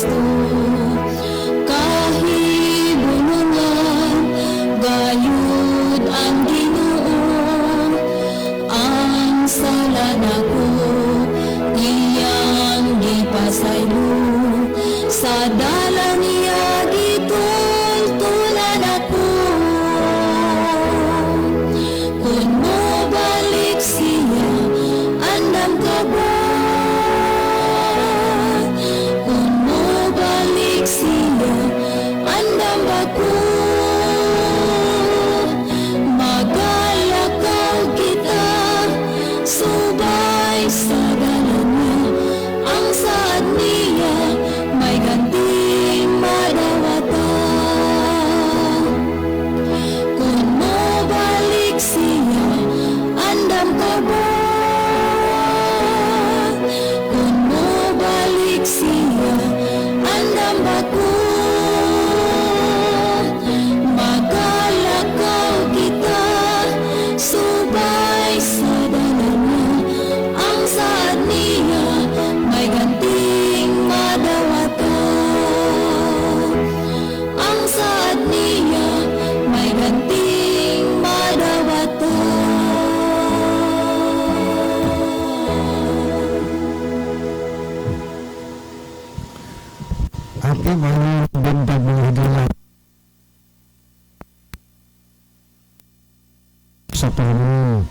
Kristo. Kahibulungan gayud ang Ginoo, ang sala nako iyang gipasaylo, sa dalan niya gitultulan ako. Kung mobalik siya, andam ka ba? Kung mobalik siya, andam ba ko? Magalakaw kita subay sa dalan niya, ang saad niya may ganting madawatan. Kung mobalik siya, andam ka ba? Kung mobalik siya, andam ba ko? Magalakaw kita subay sa dalan niya, ang saad niya may ganting madawatan. Ang saad niya may ganting madawatan. Ate, maayong buntag, mga higala sa Panginoon.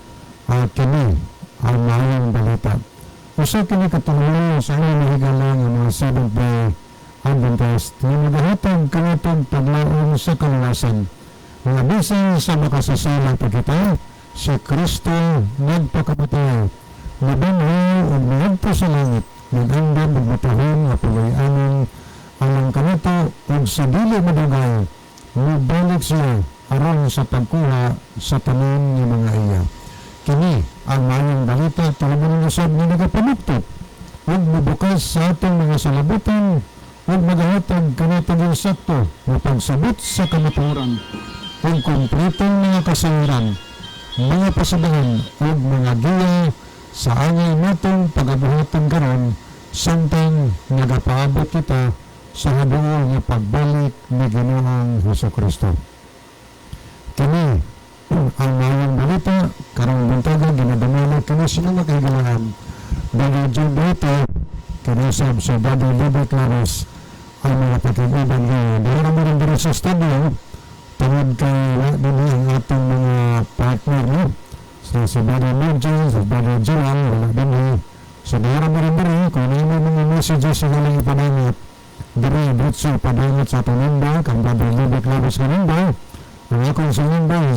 Kini ang maayong balita. Usa kini ka tulumanon sa inyong mga higala nga mga Seventh Day Adventist nga magahatag kanatong paglaom sa kaluwasan. Nga bisan sa makasasala pa kita, si Kristo nagpakamatay, nabanhaw ug miadto sa langit, nag-andam og matahom nga puloy-anan alang kanato, ug sa dili madugay mobalik siya aron sa pagkuha sa tanan nga mga iya. Kini ang maayong balita, tulumanon usab nga nagapanuktot ug mobukas sa atong mga salabutan ug magahatag kanatong sakto nga pagsabot sa kamatuoran ug kompletong mga kasayuran, mga pasabangan ug mga giya sa angay natong pagabuhaton karon samtang nagapaabot kita sa haduol nga pagbalik ni Ginoong Hesus Kristo. Kini ang maayong balita karong buntaga, ginadumala kini sa mga kahigalaan Brother John Brito, kinusab sa Brother Robert Laros ang mga pakig-uban ngayon. Dahil mo rin diri sa studio tungod kay wa dinhi ang atong mga partner, no? So, si Brother Margin, si Brother Joel, wala dinhi. So, dahil mo rin diri, kung ano mga messages sa ilang ipadangat, diri, diretso padangat sa atong number, kang Brother Robert Laros ka number. Ang akong sa number,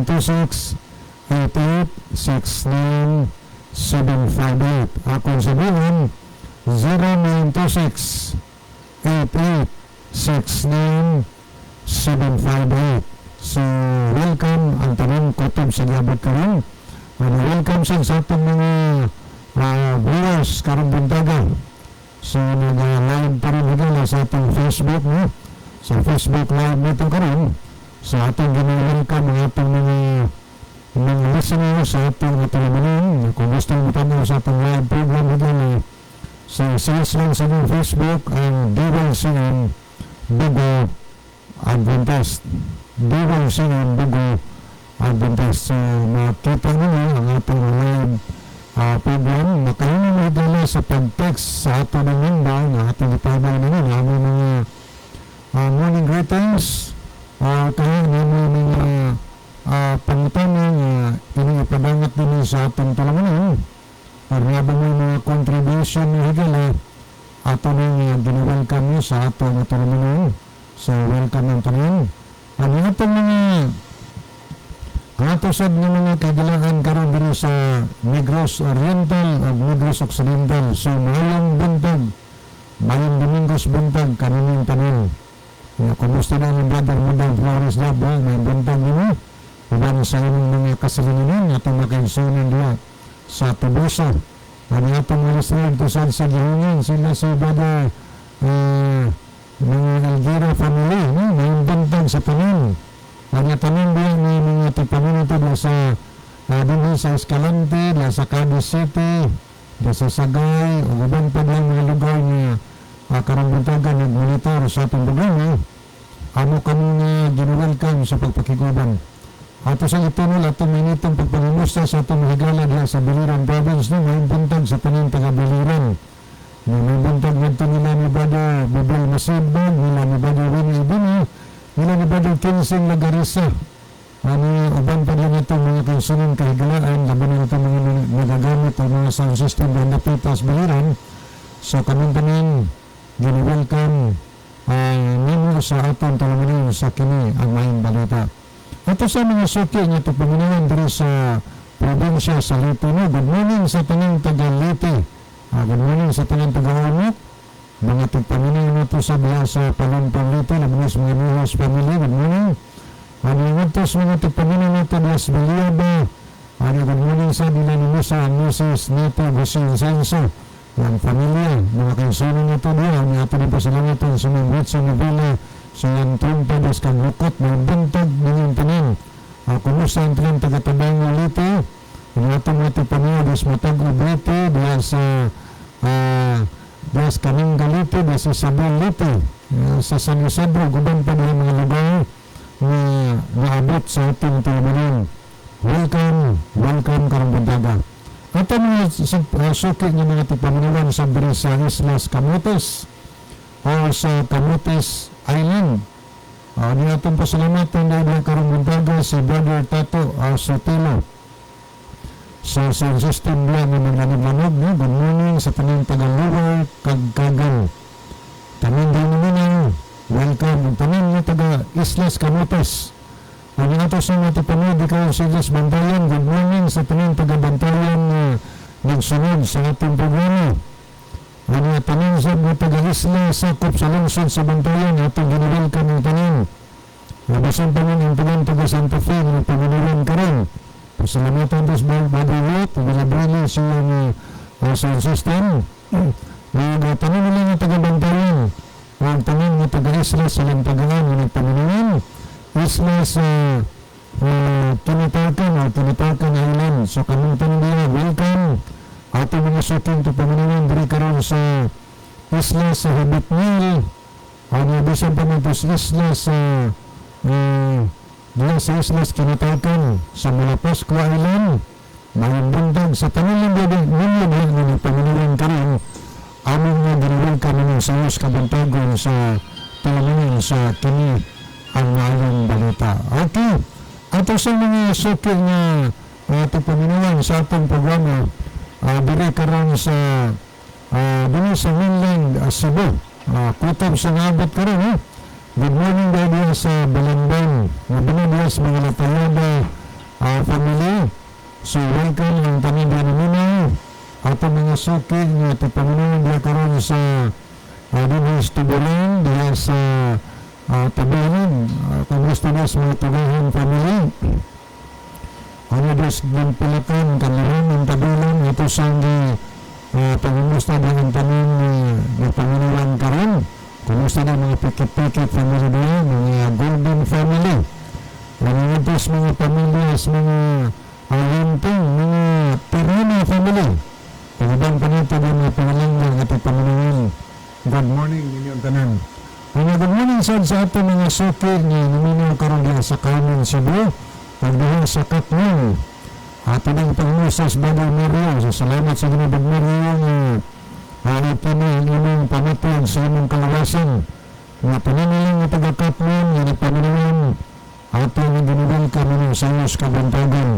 0926 8869 758. Akong sabihin, 0926 8869 758. So, welcome ang tanang kutob sa giabot karon. Ano, welcome sa atong mga viewers karong buntaga. So, nag-live pa rin higala sa atong Facebook, no? Sa Facebook Live nito karon. So, atong gina-welcome ang atong mga listeners sa atong tulumanon. Kung gusto mo tanaw sa atong live program higala, so search lang sa inyong Facebook ang DYCM Bogo Adventist. DYCM Bogo Adventist. So, makita ninyo ang atong live program. Makahimo mo higala sa pag-text sa atong ng number na atong itabang ninyo na aming mga morning greetings or kaya namo mga pangutana nga inyong ipadangat din sa atong tulumanon or nga ba may mga contribution ni higala ato nang gina-welcome niyo sa atong tulumanon. So welcome ang tanan. Ang atong mga ang ato sad nga mga kagilaan karon diri sa Negros Oriental ug Negros Occidental. So maayong buntag. Maayong Domingos buntag kaninyong tanan. Ya, kumusta na ang Brother Mudang Flores Labo? May buntag ninyo. Uban sa inyong mga kasilinganan atong makaigsunan diha sa Toboso. Ang atong mga listener to sa Gihungan, sila si Brother mga Algira family, no? May buntag sa tanan. Ang tanan diha may mga tipanon ito diha sa dinhi sa Escalante, diha sa Cadiz City, diha sa Sagay, ug uban pa dihang mga lugar nga Karong buntaga nag-monitor sa atong programa, amo kami nga gina-welcome sa pagpakiguban. Ato sa itunol atong minitong pagpangamusta sa atong higala diha sa Biliran Province, no, may buntag sa tanan taga Biliran. No, may buntag ngadto nila ni Brother Bibel Masibag, nila ni Brother Winnie Ibina, nila ni Brother Kinsing Lagarisa. Ano, uban pa din itong mga kansunan kahigalaan, laban na itong mga nagagamit ang mga sound system ng Napitas Biliran. So kami tanan, gina-welcome nimo sa atong tulumanon sa kini ang maayong balita. Ato sa mga suki nga ito paminawan diri sa probinsya sa Leyte, no? Good morning sa tanang taga Leyte. Good morning sa tanang taga Ormoc. Mga tigpaminaw nato sa diha sa Palumpang Leyte, labi sa mga Mihos family, good morning. Ano nga sa mga tigpaminaw nato diha sa Villaba. Ano, good morning sa nila ni Musa and Mrs. Neto Gusin Senso. Yang pamilya, mga kansunan nato diha, ang ato din pasalamatan sa mga Ritsa Novela, sa iyang trumpa das kang lukot, mga buntag ninyong tanan. Kumusta ang tanan taga-Tabang Leyte? Ang atong mga tigpaminaw das Matag-ob Leyte, diha sa diha sa Kaninga Leyte, diha sa Sabel Leyte, sa San Isidro, guban pa diha mga lugar nga naabot sa atong tulumanon. Welcome, welcome karong buntaga. Ato mga suki nga mga tigpaminawan sa diri sa Islas Camotes o sa Camotes Island. Di atong pasalamatan dahil karong buntaga si Brother Tato Sotelo sa sound system lang nga maglanog-lanog, no? Good morning sa tanang taga-Luwar, Kagkagal. Tanan din naman, welcome. Ang tanan nga taga Islas Camotes. Ang ato sa mga tipanood di kayo sa Islas Bantayan, good morning sa tanan taga Bantayan nga nagsunod sa atong programa. Ang mga tanan sa mga taga Isla sakop sa lungsod sa Bantayan, atong gina-welcome ang tanan. Labasan pa man ang tanan taga Santa Fe nga paginilan karon. Pasalamatan dos Brother Ruth, Villabrili sa iyang sound system. Mga tanan nila nga taga Bantayan, ang tanan nga taga Isla sa Lantagaan nga nagpaminilan, Isla sa Tinatarkan o Tinatarkan Island. So kamong tanan nila, welcome. Ato mga suking paminawan diri karon sa Isla sa Habitnil. Ang bisan pa man sa isla sa diya sa Islas Kinatarkan sa Malapascua Island. Mayong buntag sa tanan lang diya ninyo diya nga nagpaminiwan karon, among nga gina-welcome ninyo sa Diyos kabuntagon sa tulumanon sa kini ang maayong balita. Okay. Ato sa mga suki nga ato paminawan sa atong programa diri karon sa diri sa mainland Cebu. Kutob sa ngabot karon, eh. Good morning dahil sa Balamban. Nga diya sa mga Latayada family. So welcome ang tanan diya naminaw. Ato mga suki nga ato paminawan diya karon sa dinhi sa Tuburan, diya sa Tabanan. Kumusta diya sa mga Tugahan family. Ano diya sa Pilakan, Kalihan, ang Tabulan, ito sa pangumusta diya ang tanan nga paminawan karon. Kumusta na mga pikit-pikit family diya, mga Golden family. Mga mga pamilya sa mga Alinting, mga Tirana family. Pagibang pa natin yung mga pangalan ng ating paminawan. Good morning ninyong tanan. Mga good morning sad sa ating mga suki nga naminaw karon diha sa Carmen, Cebu. Pagdiha sa Katmon. Ato ng pangmusta sa Brother Mario. So, salamat sa Ginoo, Brother Mario, nga ito na ang imong pamatwag sa imong kalawasan. Nga tanan nilang nga taga Katmon nga nagpaminawan ato nga gina-welcome ninyo sa Diyos kabuntagon.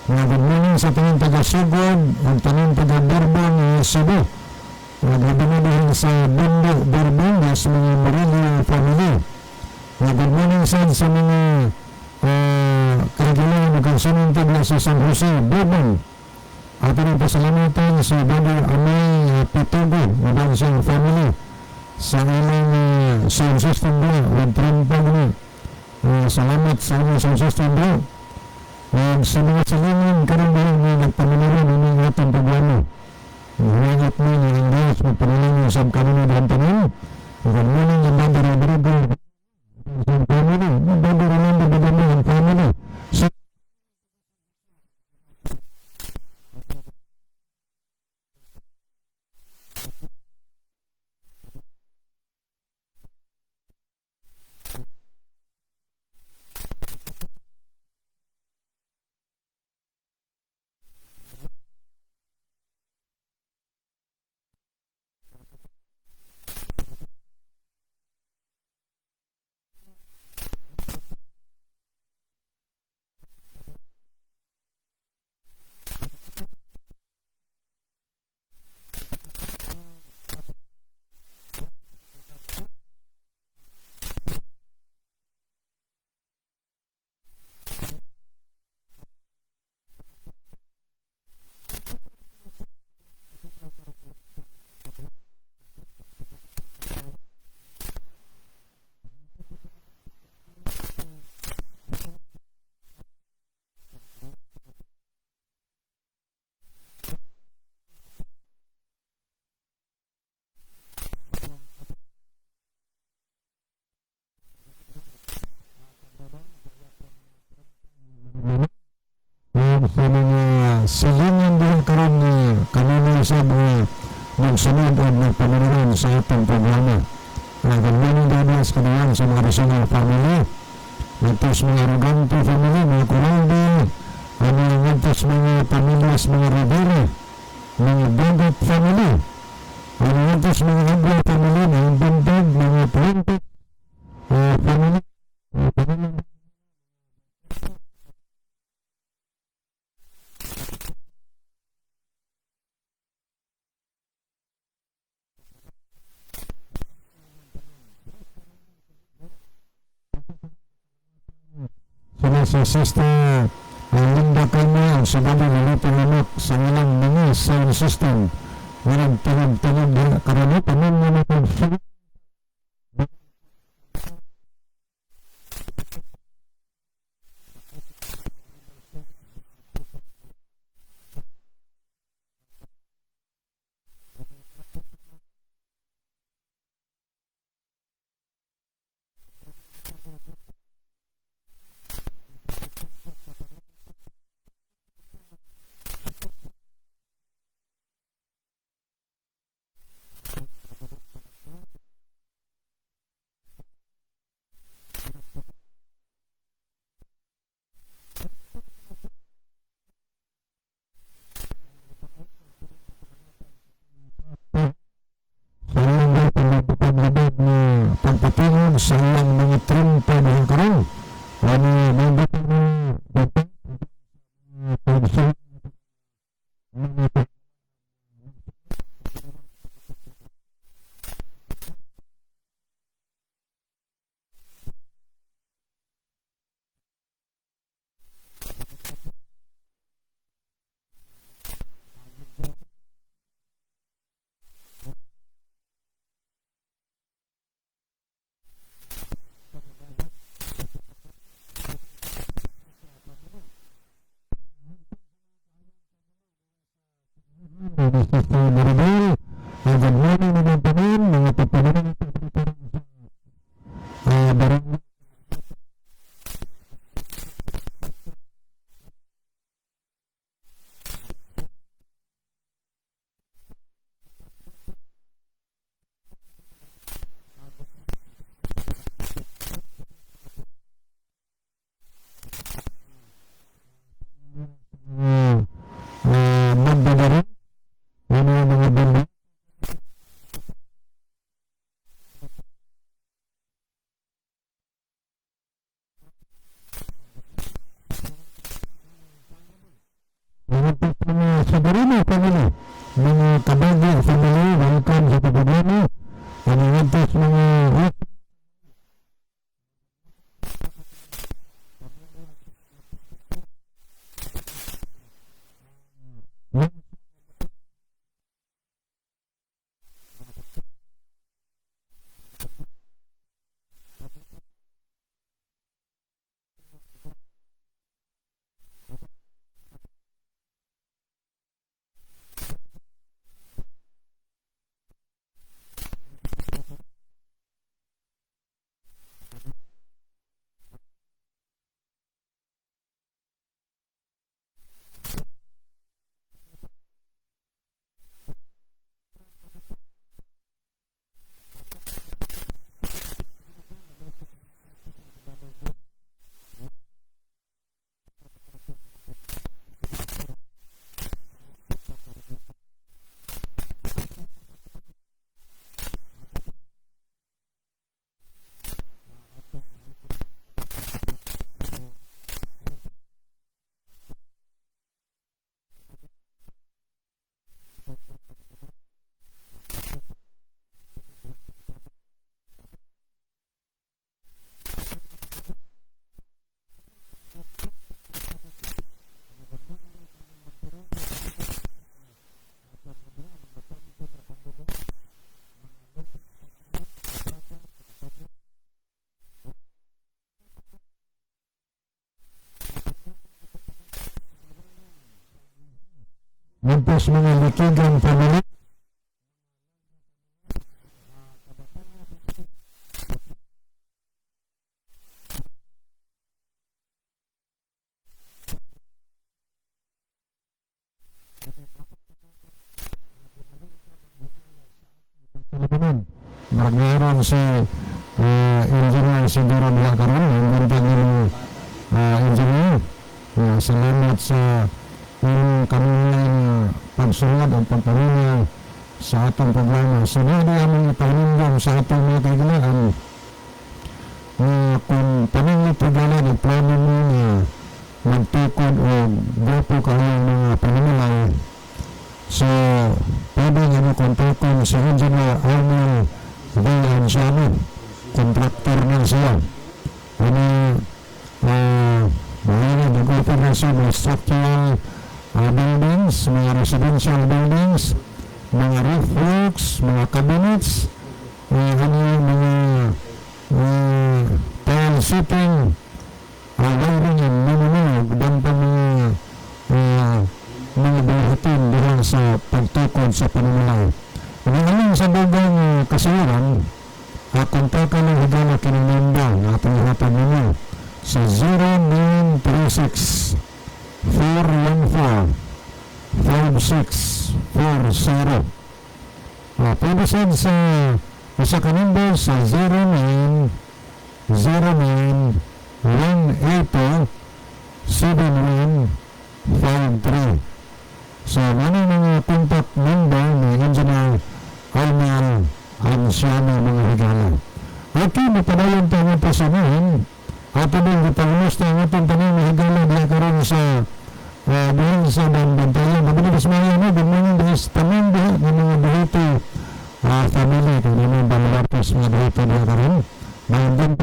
Nga good morning sa tanan taga Sugod ug tanan taga Bourbon nga Cebu. Nga grabe na diha sa Bundo, Bourbon, sa mga Murillo family. Nga good morning sad sa mga karagilan ug kansunan tagla sa San Jose, Bourbon. Ato rin pasalamatan si Brother Amay Pitugo ug siyang family sa ilang sound system bro with trempag ni. Salamat sa inyong sound system, bro. Ug sa mga silingan karon ba nga nagpaminawan ini atong programa. Huwangat mo nga ang Diyos magpanalangin sa kanino dihang tanan. Good morning ang Brother Rodrigo ang family, Brother Rolando Bagando ang family. So, Welcome sa mga silingan diha karon nga kanunay sa mga nagsunod o nagpamanaron sa atong programa. Good morning, Daniels, kanayan sa mga Rizal family. Ngadto sa mga Arrogante family, mga Coralde, ano, ngadto sa mga pamilyas, mga Rivera, mga Dagat family, ano, ngadto sa mga Agua family, mga Bantag, mga Puente family, family. Sila si Sister Linda Calma, ang sabado luluto lamok sa ilang mga sound system. Walang tunog-tunog diha karon paman nga matag. Sa ilang paglabag na pagpatingon sa ilang mga trimpa diha karon. Ano, mga Sister Maribel, good morning naman tanan, mga papanan barangay. Magdadaran, ano yung mga banda. Mga mga Sabarino family, mga Kabagyo family, welcome sa programa. Ano yung mga Nagpas mga Likigan family. Marag meron si engineer siguro diha karon, ang buntag nimo, engineer. Salamat sa inyong kanunay nga pagsunod at pagpaminaw sa atong programa. So, di among ipahinungdom sa atong mga kahigalaan nga kung paninglit higala nagplano mo nga magtukod o grupo kaayong mga panimalay, so pwede nga mo kontakon si Engineer Arnold V. Anciano, contractor na siya. Ano, mga nag-offer na siya mga structural buildings, mga residential buildings, mga roof works, mga cabinets, ano, mga tile sheeting, wiring and many more, uban pa mga buhatin diha sa pagtukod sa panimalay. Ang aling sa dugang kasuran, kontakan ng higala kining number nga atong ihatag ninyo sa 0936 414 5640. Pwede sad sa usa ka number sa 09 09 182 7153. So, ano mga contact number ni Engineer Arnel Anciano, mga higala. Okay, mapadayon tayo pa sa ngayon. Ato din, gipangumusta ang atong tanang mga higala diha karon sa diha sa Bantayan. Mabili kas mga no, good morning guys. Tanan diha ng mga Duhito family. Kung naman Balabartos mga Duhito diha karon. Magandang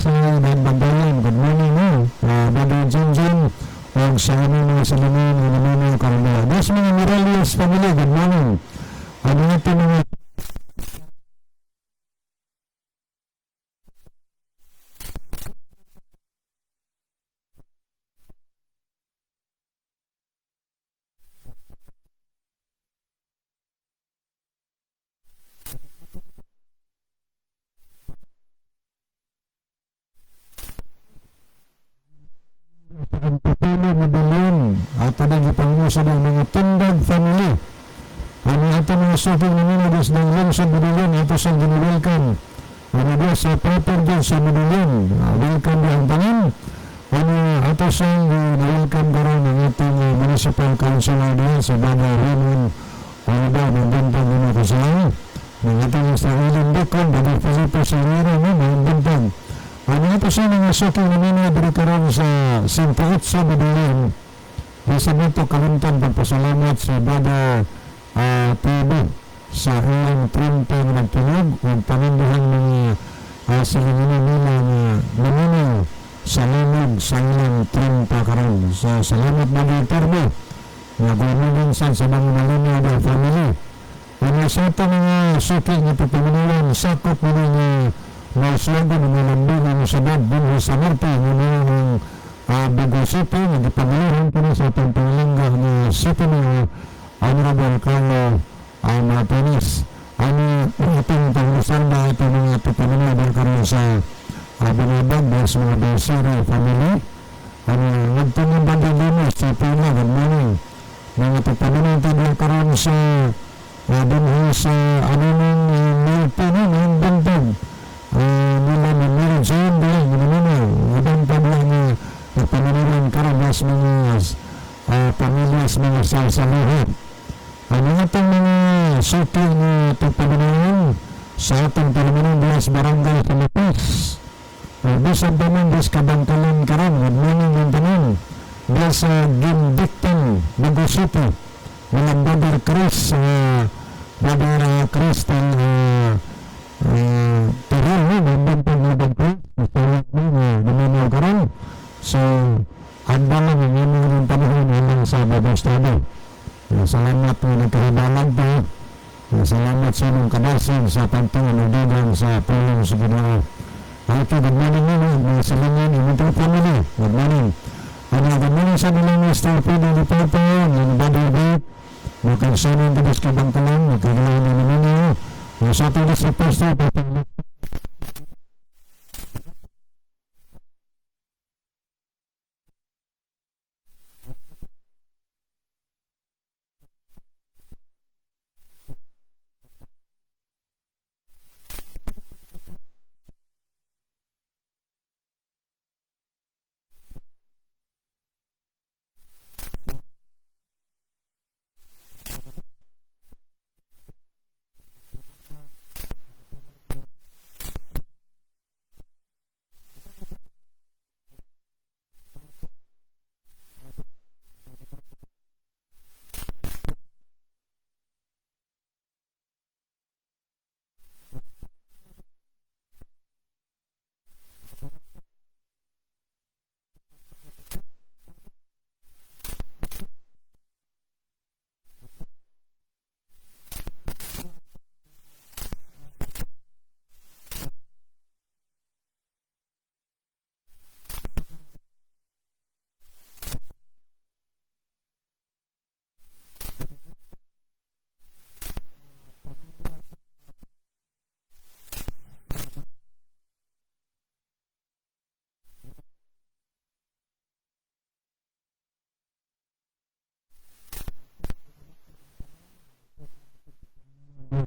sa Bantayan. Good morning, no? Brother Junjun, og sa aming mga salamin nga naminaw karon diha. Dos mga Morales family, good morning. Ang ating mga ang Pipilo Medellin at ang gipangusa ng mga Tindag family. Ang ating mga suking namimigos ng Lungsod Medellin, ato sa gini-welcome. Ang diya sa proper dyan sa Medellin, welcome di ang tanan. Ang ato sa welcome karon ang ating municipal councilor diyan sa Brother Raymond Oliver, magbuntag nimo ko sa ng ating sa Ilon Bicol, Brother Felipe Silvera, no, magbuntag. Ang ato sa mga suking namimigos diri karon sa Santa Otso Medellin, bisa nito kalimtan pagpasalamat sa Brother PB sa iyang 30 nga nagtunog o paninduhan mga silinganan nila nga naminaw sa limog sa ilang 30 karon. So, salamat Brother PB nga gumaminsan sa mga malinaw ng family. Ano sa ito mga suki nga papaminawan, sakop mo nga mauswago ng mga lambing ng sabad dinhi sa Norte nga mga ng Baguio City nga gipaguluhan kini sa atong pangalangga nga City Mayor Honorable Carlo Martinez. Ano itong pangusanda itong mga papaminaw din karon sa Binabag sa mga Balsero family. Ano nagtunong Brother Limos sa Pila, good morning. Mga papaminaw din karon sa dinhi sa ano nung Norte no, ng Bantog. Nila ni Mary Jane diha nga naminaw. Uban pa diha nga nagpaminawan karon sa mga pamilya sa mga salsalihan. Ang atong mga suki nga pagpaminawan sa atong palamunan diha sa Barangay Pilipinas. Bisan pa man diha sa Kabangkalan karon, good morning ang tanan. Diha sa Gimbictan, Baguio City. Mga Brother Chris, Brother Crystal, Terrell, no? Nandun pa Brother Chris, Mr. mo nga naminaw karon. So, ang lang ang imong panahon ilang sa Bible study. Salamat po nagkahibalag po. Salamat sa inyong kadasig sa pagtuon o dugang sa pulong sa Ginoo. Okay, good morning ninyo, mga silingan, imong family. Good morning. Ano, good morning sa nilang Mr. Pedro Di Papa, ng Brother Vic, mga kansanan din sa Kabangkalan, magkailangan na naman ninyo. Sa ating district pastor, Pastor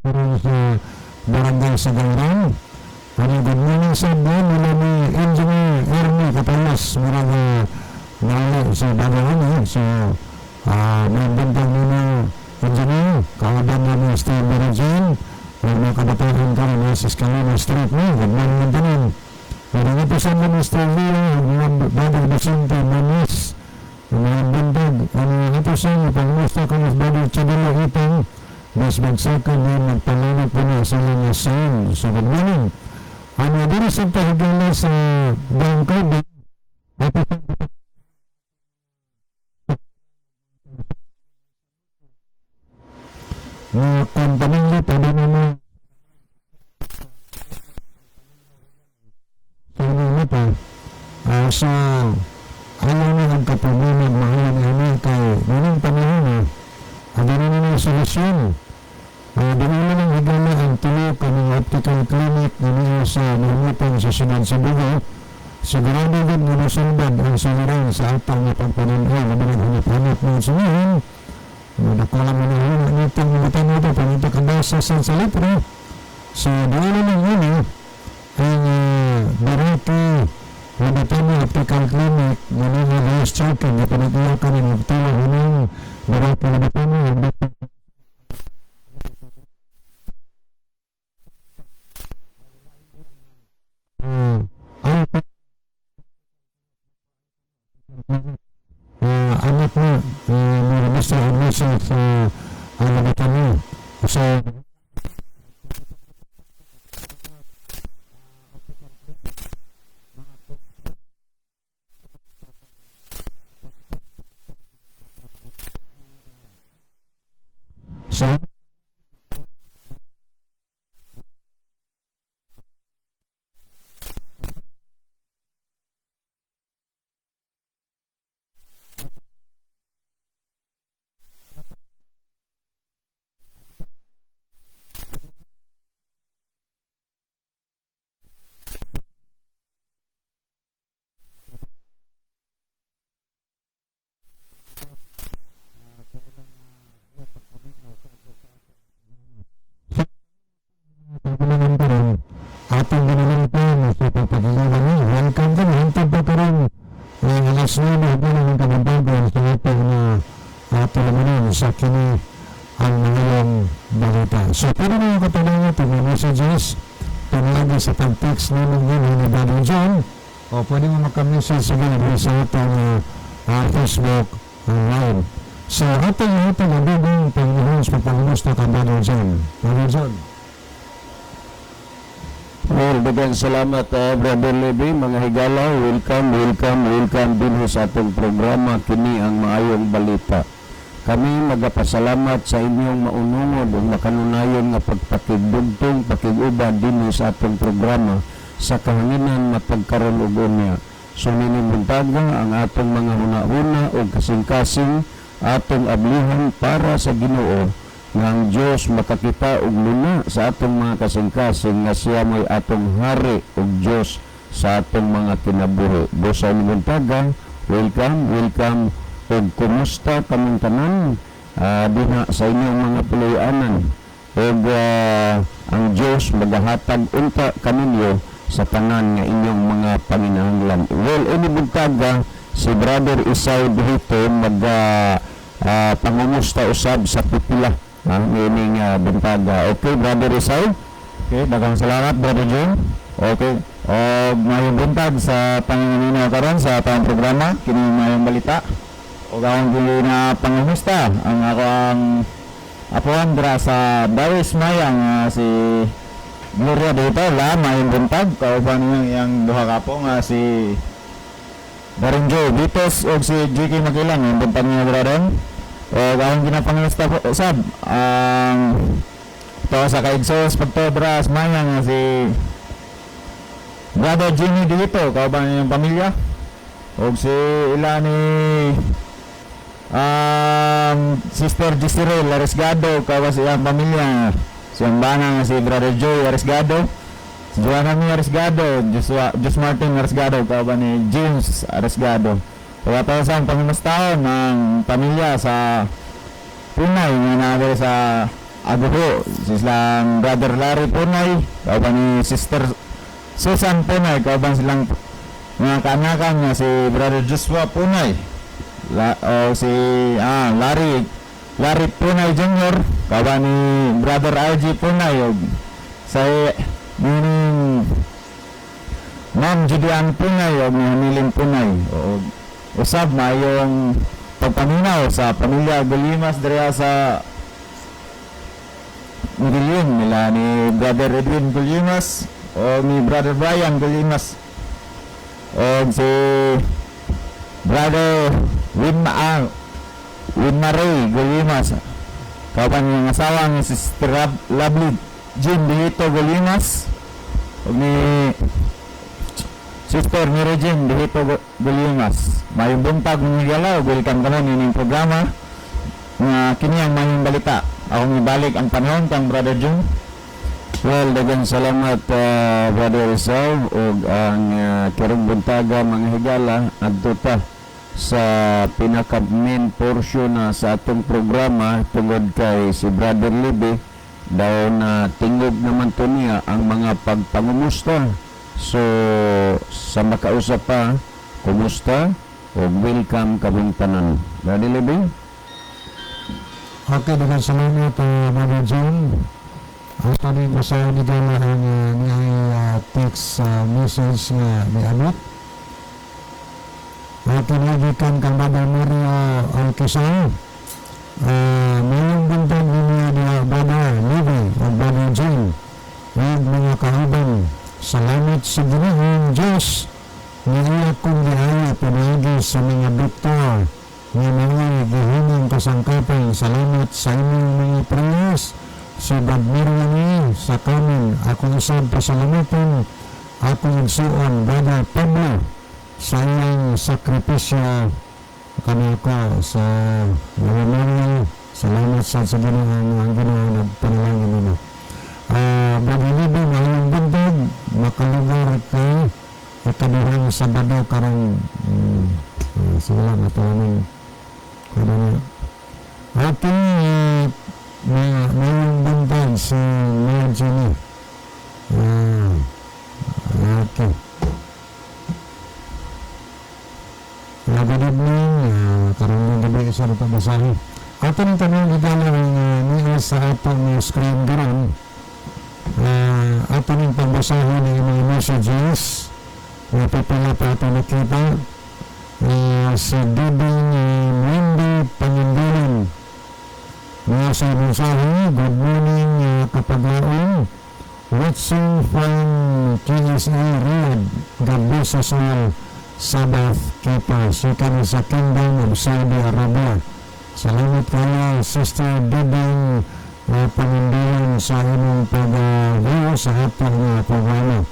karon sa Barangay Sagayran. Ano, good morning sa buwan nila ni Engineer Ernie Capalas, murag nalo sa Bagawan eh. So, may buntag nila Engineer, kauban na ni Steve Barajan, ang mga kabataan karon na sa Escalona Street no. Good morning tanan. Ano nga po sa mga Mr. Leo, mga Brother Vicente Manis, mga buntag, ano nga po sa mga pangmusta ko ng Brother Chabelo Itang, mas bagsakan na magpalanap po na sa mga son. So, good morning. Ano, dito sa pahigala sa Bangkok, na kompamilya, pwede naman sa pa, sa ayaw na ang kaproblema, mahal na ini kay manang panahon na, ang na ng solusyon. Dinala ng higala ang tulo ka ng optical clinic na niya sa namutang sa siyudad sa Bugo. Sigurado din nga nasundan ang saliran sa atang nga pagpananaw na hanap-hanap ng sumihin. Nakala mo na yun, natin yung batan nito, panito kabasa sa salitro. So, dinala ng ini ang Baraki Labatano Optical Clinic na niya last checking na pinag-iyakan ka ng tulong ng Baraki Labatano. Anak na ni Mr. and Mrs. Labatano. So, so pagkulangan pa rin atong ginalantay sa pagpagalawan niya. Welcome din, hantod pa karon alas 9 ng kabuntagon sa atong na tulungan sa kini ang iyong balita. So, pwede na yung katanungan ito, mga messages, pangagi sa pag-text namin yun ni Brother John, o pwede mo makamessage sa ganun sa atong Facebook live. So, atong nabigong Panginoon sa pagpangusta ka Brother John. Brother John. Well, daghang salamat, Brother Levy, mga higala, welcome, welcome, welcome din ho sa atong programa kini ang maayong balita. Kami magapasalamat sa inyong maunungod ug makanunayon nga pagpakigdugtong, pakig-uban dinhi sa atong programa sa kahanginan matag karon ug unya. So nining buntaga ang atong mga huna-huna ug kasing-kasing atong ablihan para sa Ginoo nga ang Dios makakita og luna sa atong mga kasing-kasing nga siya mo'y atong hari ug Dios sa atong mga kinabuhi. Busa ni buntaga, welcome, welcome ug kumusta kamong tanan dinha sa inyong mga puloy-anan ug ang Dios magahatag unta kaninyo sa tanan nga inyong mga panginahanglan. Well, ini buntaga si Brother Isay Dihito mag pangumusta usab sa pipila niining buntaga. Okay, Brother Isay? Okay, daghang salamat Brother June. Okay. Og maayong buntag sa panginahanglan karon sa atong programa kini maayong balita. Og akong dili na pangumusta ang ako ang apuan dira sa Dawis Mayang si Gloria dito la maayong buntag kauban niyang iyang duha ka apo nga si Darren Joe Bitos og si JK Makilang ang buntag niya dira ron. Og akong ginapangusta po usab ang to sa Kaigsos pagtobra sa Mayang nga si Brother Jimmy dito kauban niyang pamilya og si ila ni Sister Gisirel Aresgado kauban sa iyang pamilya, siyang bana nga si Brother Joey Aresgado, si Joanna Mi Aresgado, Joshua, Jos Martin Aresgado kauban ni James Aresgado. Kaya pa sa pangumustahon ng pamilya sa Punay nga naa diri sa Aguho, silang Brother Larry Punay, kauban ni Sister Susan Punay, kauban silang mga kaanakan nga si Brother Joshua Punay, o si Larry Larry Punay Jr., kauban ni Brother RG Punay, og sa nining Ma'am Julian Punay og ni Hamilin Punay. O usab maayong pagpaminaw sa pamilya Golimas diriha sa Medellin, nila ni Brother Edwin Golimas o ni Brother Brian Golimas o si Brother Win Maray Golimas, kauban niyang asawa nga si Sister Lovely Jean Dihito Golimas o ni Sister Mary Jean Dihito Golimas. Mayong buntag, mga higala. Welcome kamo nining programa nga kini ang Maayong Balita. Akong ibalik ang panahon kang Brother Jung. Well, daghang salamat, Brother Esau, ug ang karong buntaga, mga higala, adto ta sa pinaka main portion na sa atong programa tungod kay si Brother Libby daw na tingob naman to niya ang mga pagpangumusta. So sa makausap pa, kumusta ug welcome kamong tanan. Brother Libby. Okay, daghang salamat, Brother John. Ato ning basahan ni Gala ang niay text message nga niabot. Okay, gikan kang Brother Mario Alquizar. Mayong buntag ninyo diha, Brother Levi o Brother John ug mga kauban. Salamat sa Ginoong Diyos nga iya kong giayo pinaagi sa mga doktor nga mga gihimong kasangkapan. Salamat sa inyong mga prayers. Si Brad ni sa kamin, akong isang pasalamatan akong igsuon, Brother Pablo, sa iyang sakripisyo kanako sa Maria. Salamat sa Ginoo nga ang Ginoo nagpanalangin ninyo. Brother Libby, maayong buntag, makalugar kay ikaduhang Sabado karong sige lang ato aming kuno niya. Okay, mayong buntag si Marjorie. Okay. Good evening, karong gabi isa na basahin. Ato ng tanong gigala ang niya sa atong screen karon. Ato ng pagbasahin ang mga messages na pipila pa ato nakita. Si Dudong Wendy Pangindulan. Mga sa mensahe, good morning, kapaglaon. Watching from KSA Riyadh. God bless us all. Sabbath keepers. Gikan sa Kingdom of Saudi Arabia. Salamat kayo, Sister Dudong Pangindulan, sa imong pag-view sa atong programa.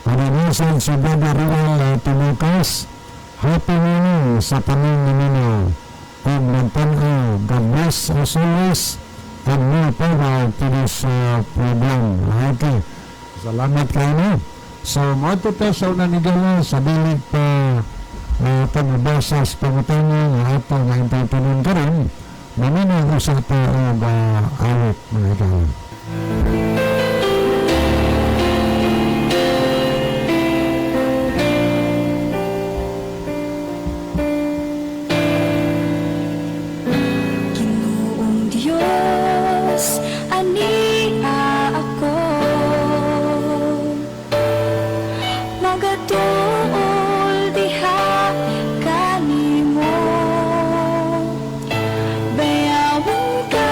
Pag-message si Brother Ruel Tumukas. Happy morning sa tanan ninyo. Ug nagtan-aw. God bless us always and more power to this program. Okay. Salamat kayo no. So, moadto ta sa una ni Gala sa dili pa pag-basa sa pangutana nga ato nga entertainon karon. Maminaw usa ta og awit, mga higala. Ginoong Diyos, ania ako magatuol diha kanimo. Bayawon ka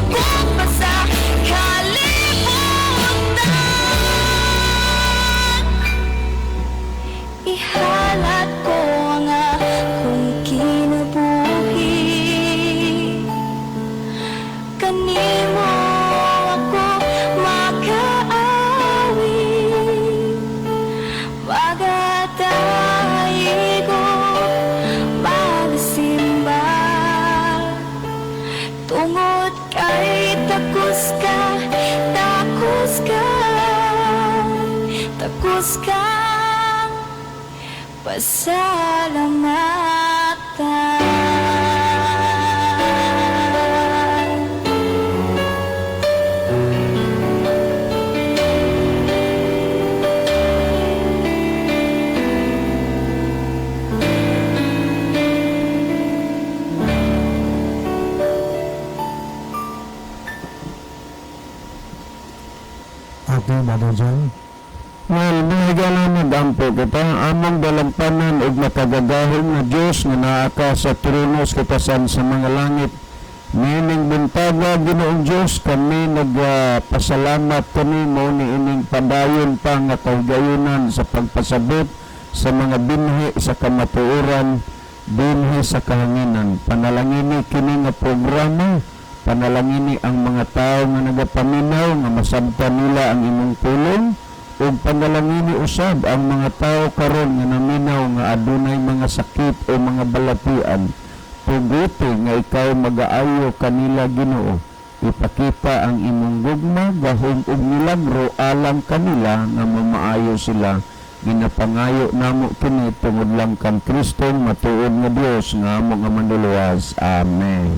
Bukog pa sa kalibutan. Ihalat ko ang akong kinabuhi. Kanimo ako makaawi. Magatahi ko, magasimba, tungod kay takos ka, takos ka, takos kang pasalamatan. Okay, Brother John. Well, mga higala, magampo kita, among dalampanan ug makagagahom nga Dios nga naa ka sa trono sa katasan sa mga langit. Niining buntaga, Ginoong Dios, kami nagpasalamat kami mao ni ining padayon pa nga kahigayunan sa pagpasabot sa mga binhi sa kamatuoran dinhi sa kahanginan. Panalangini kini nga programa, panalangini ang mga tao nga nagapaminaw nga masabtan nila ang imong pulong, ug panalangini usab ang mga tao karon nga naminaw nga adunay mga sakit o mga balatian. Tuguti nga ikaw magaayo kanila, Ginoo. Ipakita ang imong gugma, gahom ug milagro alang kanila nga mamaayo sila. Ginapangayo namo kini tungod lang kang Kristo, matuod nga Dios nga amo nga manluluwas. Amen.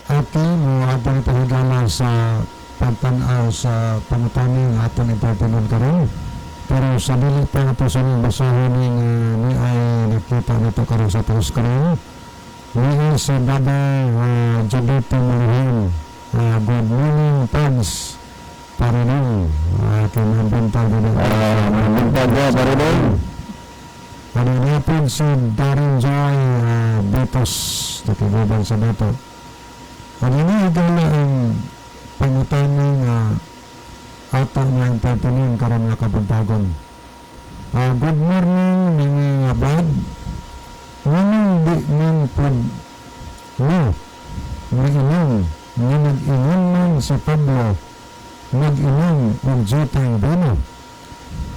Okay, mo atong pahigala sa pagtan-aw sa pangutana nga atong entertainment karon. Pero sa dili pa ato sa ning basahon ni nga ni ay nakita nito karon sa atong screen. Ni ay si Brother Jadito Malihin. Good morning, fans. Parinong. Kay mabuntag din. Mabuntag ka, Parinong. Ano natin si Darren Joy Betos, nakiguban sa dato. Ano na higala ang pangutana nga ato nga entertaining karon nga kabuntagon. Good morning mga brad. Nganong di man pod mo mainom nga nag-ingon man si Pablo nag-inom og jutang bino?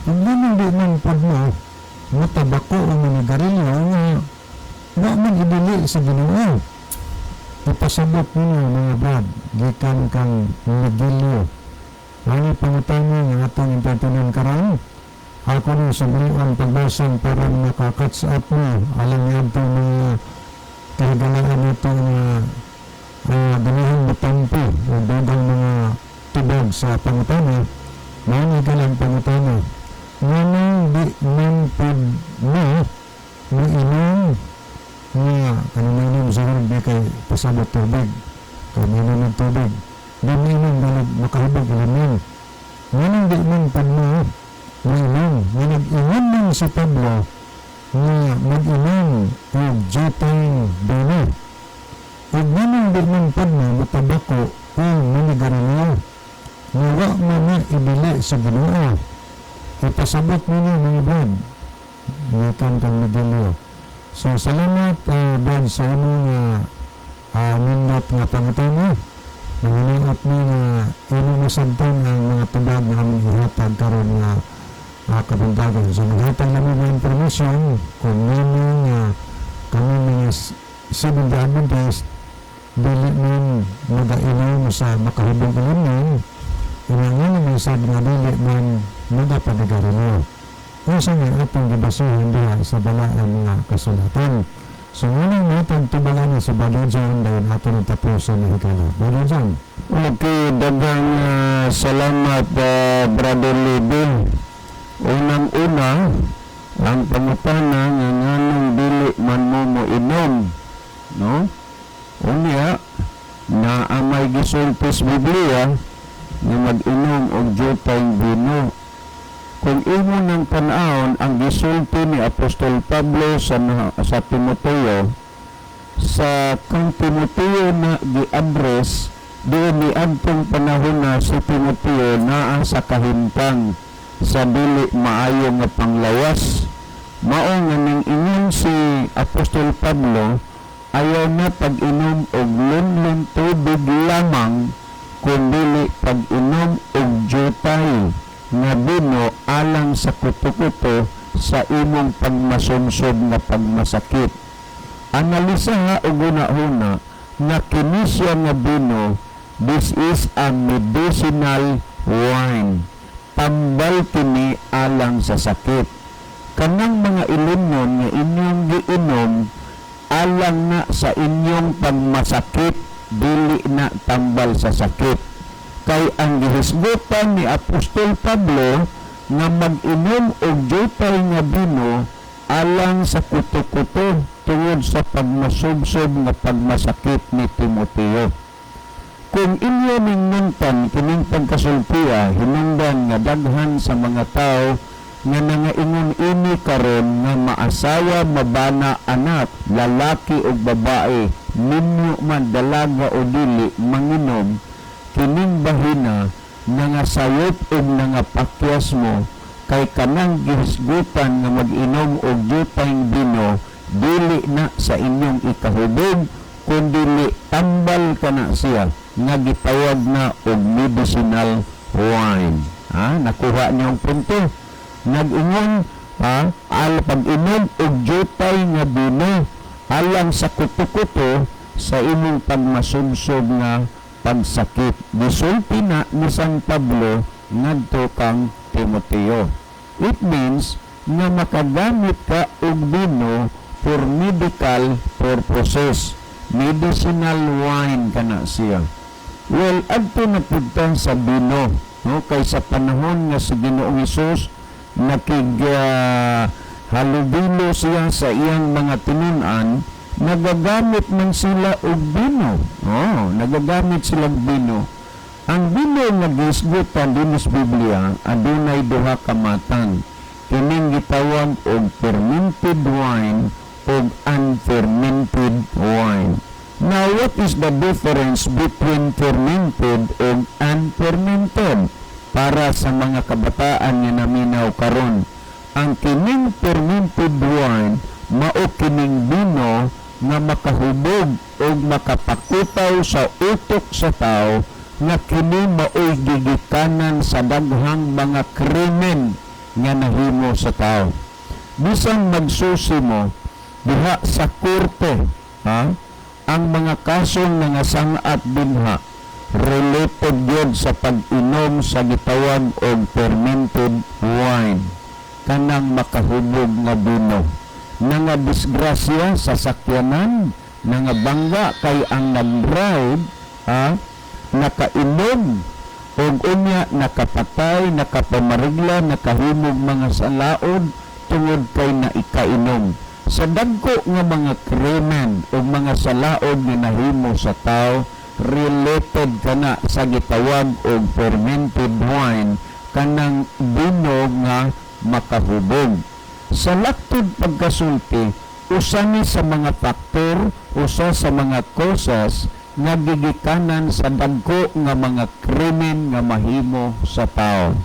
Ug nganong di man pod mo motabako o manigarilyo nga wa man idili sa Ginoo? Ipasabot ninyo, mga brad, gikan kang Miguelio. Ano pangutana nga atong entertainment karon? Ako ni sa bulian pagbasan para maka-catch up mo alang niadto mga kahigalaan nito nga ganahan matampo o dagang mga tubag sa pangutana. Mao ni galang pangutana. Nganong di man pod mo mainom nga ano mainom siguro di kay pasabot tubig. Kay mainom ng tubig. Di mainom dahil makahibog ilumin. Nganong di man pod mo mainom nga nag-ingon man si Pablo nga mag-inom og jutang bino? Ug nganong di man pod mo motabako o manigarilyo nga wa man na ibili sa Ginoo? Ipasabot ninyo, mga brad. Gikan kang Miguelio. So salamat, brad, sa imong nindot nga pangutana. Nanginaot mi nga imong masabtan ang mga tubag nga among ihatag karon nga kabuntagon. So naghatag namin ng information kung ngano nga kami mga Seventh-day Adventist dili man magainom sa makahubog ilumin, ina nga naman sad nga dili man magapanigarilyo. Unsa nga atong gibasihan diha sa balaan nga kasulatan. So ngunang natag tubalan ni si Brother John dahil ato nang tapusin ni higala. Brother John. Okay, daghang salamat, Brother Libby. Unang-una, ang pangutana nga nganong dili man mo moinom, no? Unya, naa may gisulti sa Biblia nga mag-inom og jutang bino. Kung imo nang tan-awon ang gisulti ni Apostol Pablo sa Timoteo Sa kang Timoteo na gi-address diin ni adtong panahon na si Timoteo naa sa kahimtang sa dili maayo nga panglawas. Mao nga ning ingon si Apostol Pablo, ayaw na pag-inom og lunlun tubig lamang, kun dili pag-inom og jutay nga bino alang sa kuto-kuto sa imong pagmasumsob nga pagmasakit. Analisa nga og huna-huna nga kini siya nga bino, this is a medicinal wine. Tambal kini alang sa sakit. Kanang mga ilimnon nga inyong giinom, alang na sa inyong pagmasakit, dili na tambal sa sakit. Kay ang gihisgutan ni Apostol Pablo nga mag-inom og jutay nga bino alang sa kuto-kuto tungod sa pagmasubsob nga pagmasakit ni Timoteo. Kung inyo ning nuntan kining pagkasultiya, hinungdan nga daghan sa mga tao nga nangaingon ini karon nga maasawa, mabana, anak, lalaki o babae, minyo man, dalaga o dili, manginom kining bahina, nangasayop og nangapakyas mo, kay kanang gihisgutan nga mag-inom og jutayng bino, dili na sa inyong ikahubog, kun dili tambal kana siya nga gitawag na og medicinal wine. Ha, nakuha niyo ang punto? Nag-ingon ha, al pag-inom og jutay nga bino alang sa kuto-kuto sa imong pagmasubsob nga pagsakit. Gisulti na ni San Pablo ngadto kang Timoteo. It means nga makagamit ka og bino for medical purposes. Medicinal wine kana siya. Well, adto na pud ta sa bino, no? Kay sa panahon nga si Ginoong Hesus nakig halubilo siya sa iyang mga tinun-an, nagagamit man sila og bino. Oh, nagagamit sila og bino. Ang bino nga gihisgutan dinhi sa Biblia adunay duha ka matang. Kining gitawag og fermented wine og unfermented wine. Now, what is the difference between fermented og unfermented? Para sa mga kabataan nga naminaw karon, ang kining fermented wine mao kining bino nga makahubog og makapakutaw sa utok sa tao, nga kini maoy gigikanan sa daghang mga krimen nga nahimo sa tao. Bisan magsusi mo diha sa korte, ha, ang mga kasong nangasangat dinha related gyud sa pag-inom sa gitawag og fermented wine, kanang makahubog nga bino. Nga disgrasya sa sakyanan, nangabangga kay ang nag-drive, ha, nakainom og unya nakapatay, nakapamarigla, nakahimog mga salaod tungod kay naikainom. Sa dagko nga mga krimen o mga salaod nga nahimo sa tao, related kana sa gitawag og fermented wine, kanang bino nga makahubog. Sa laktod pagkasulti, usa ni sa mga faktor, usa sa mga causes nga gigikanan sa dagko nga mga krimen nga mahimo sa tao.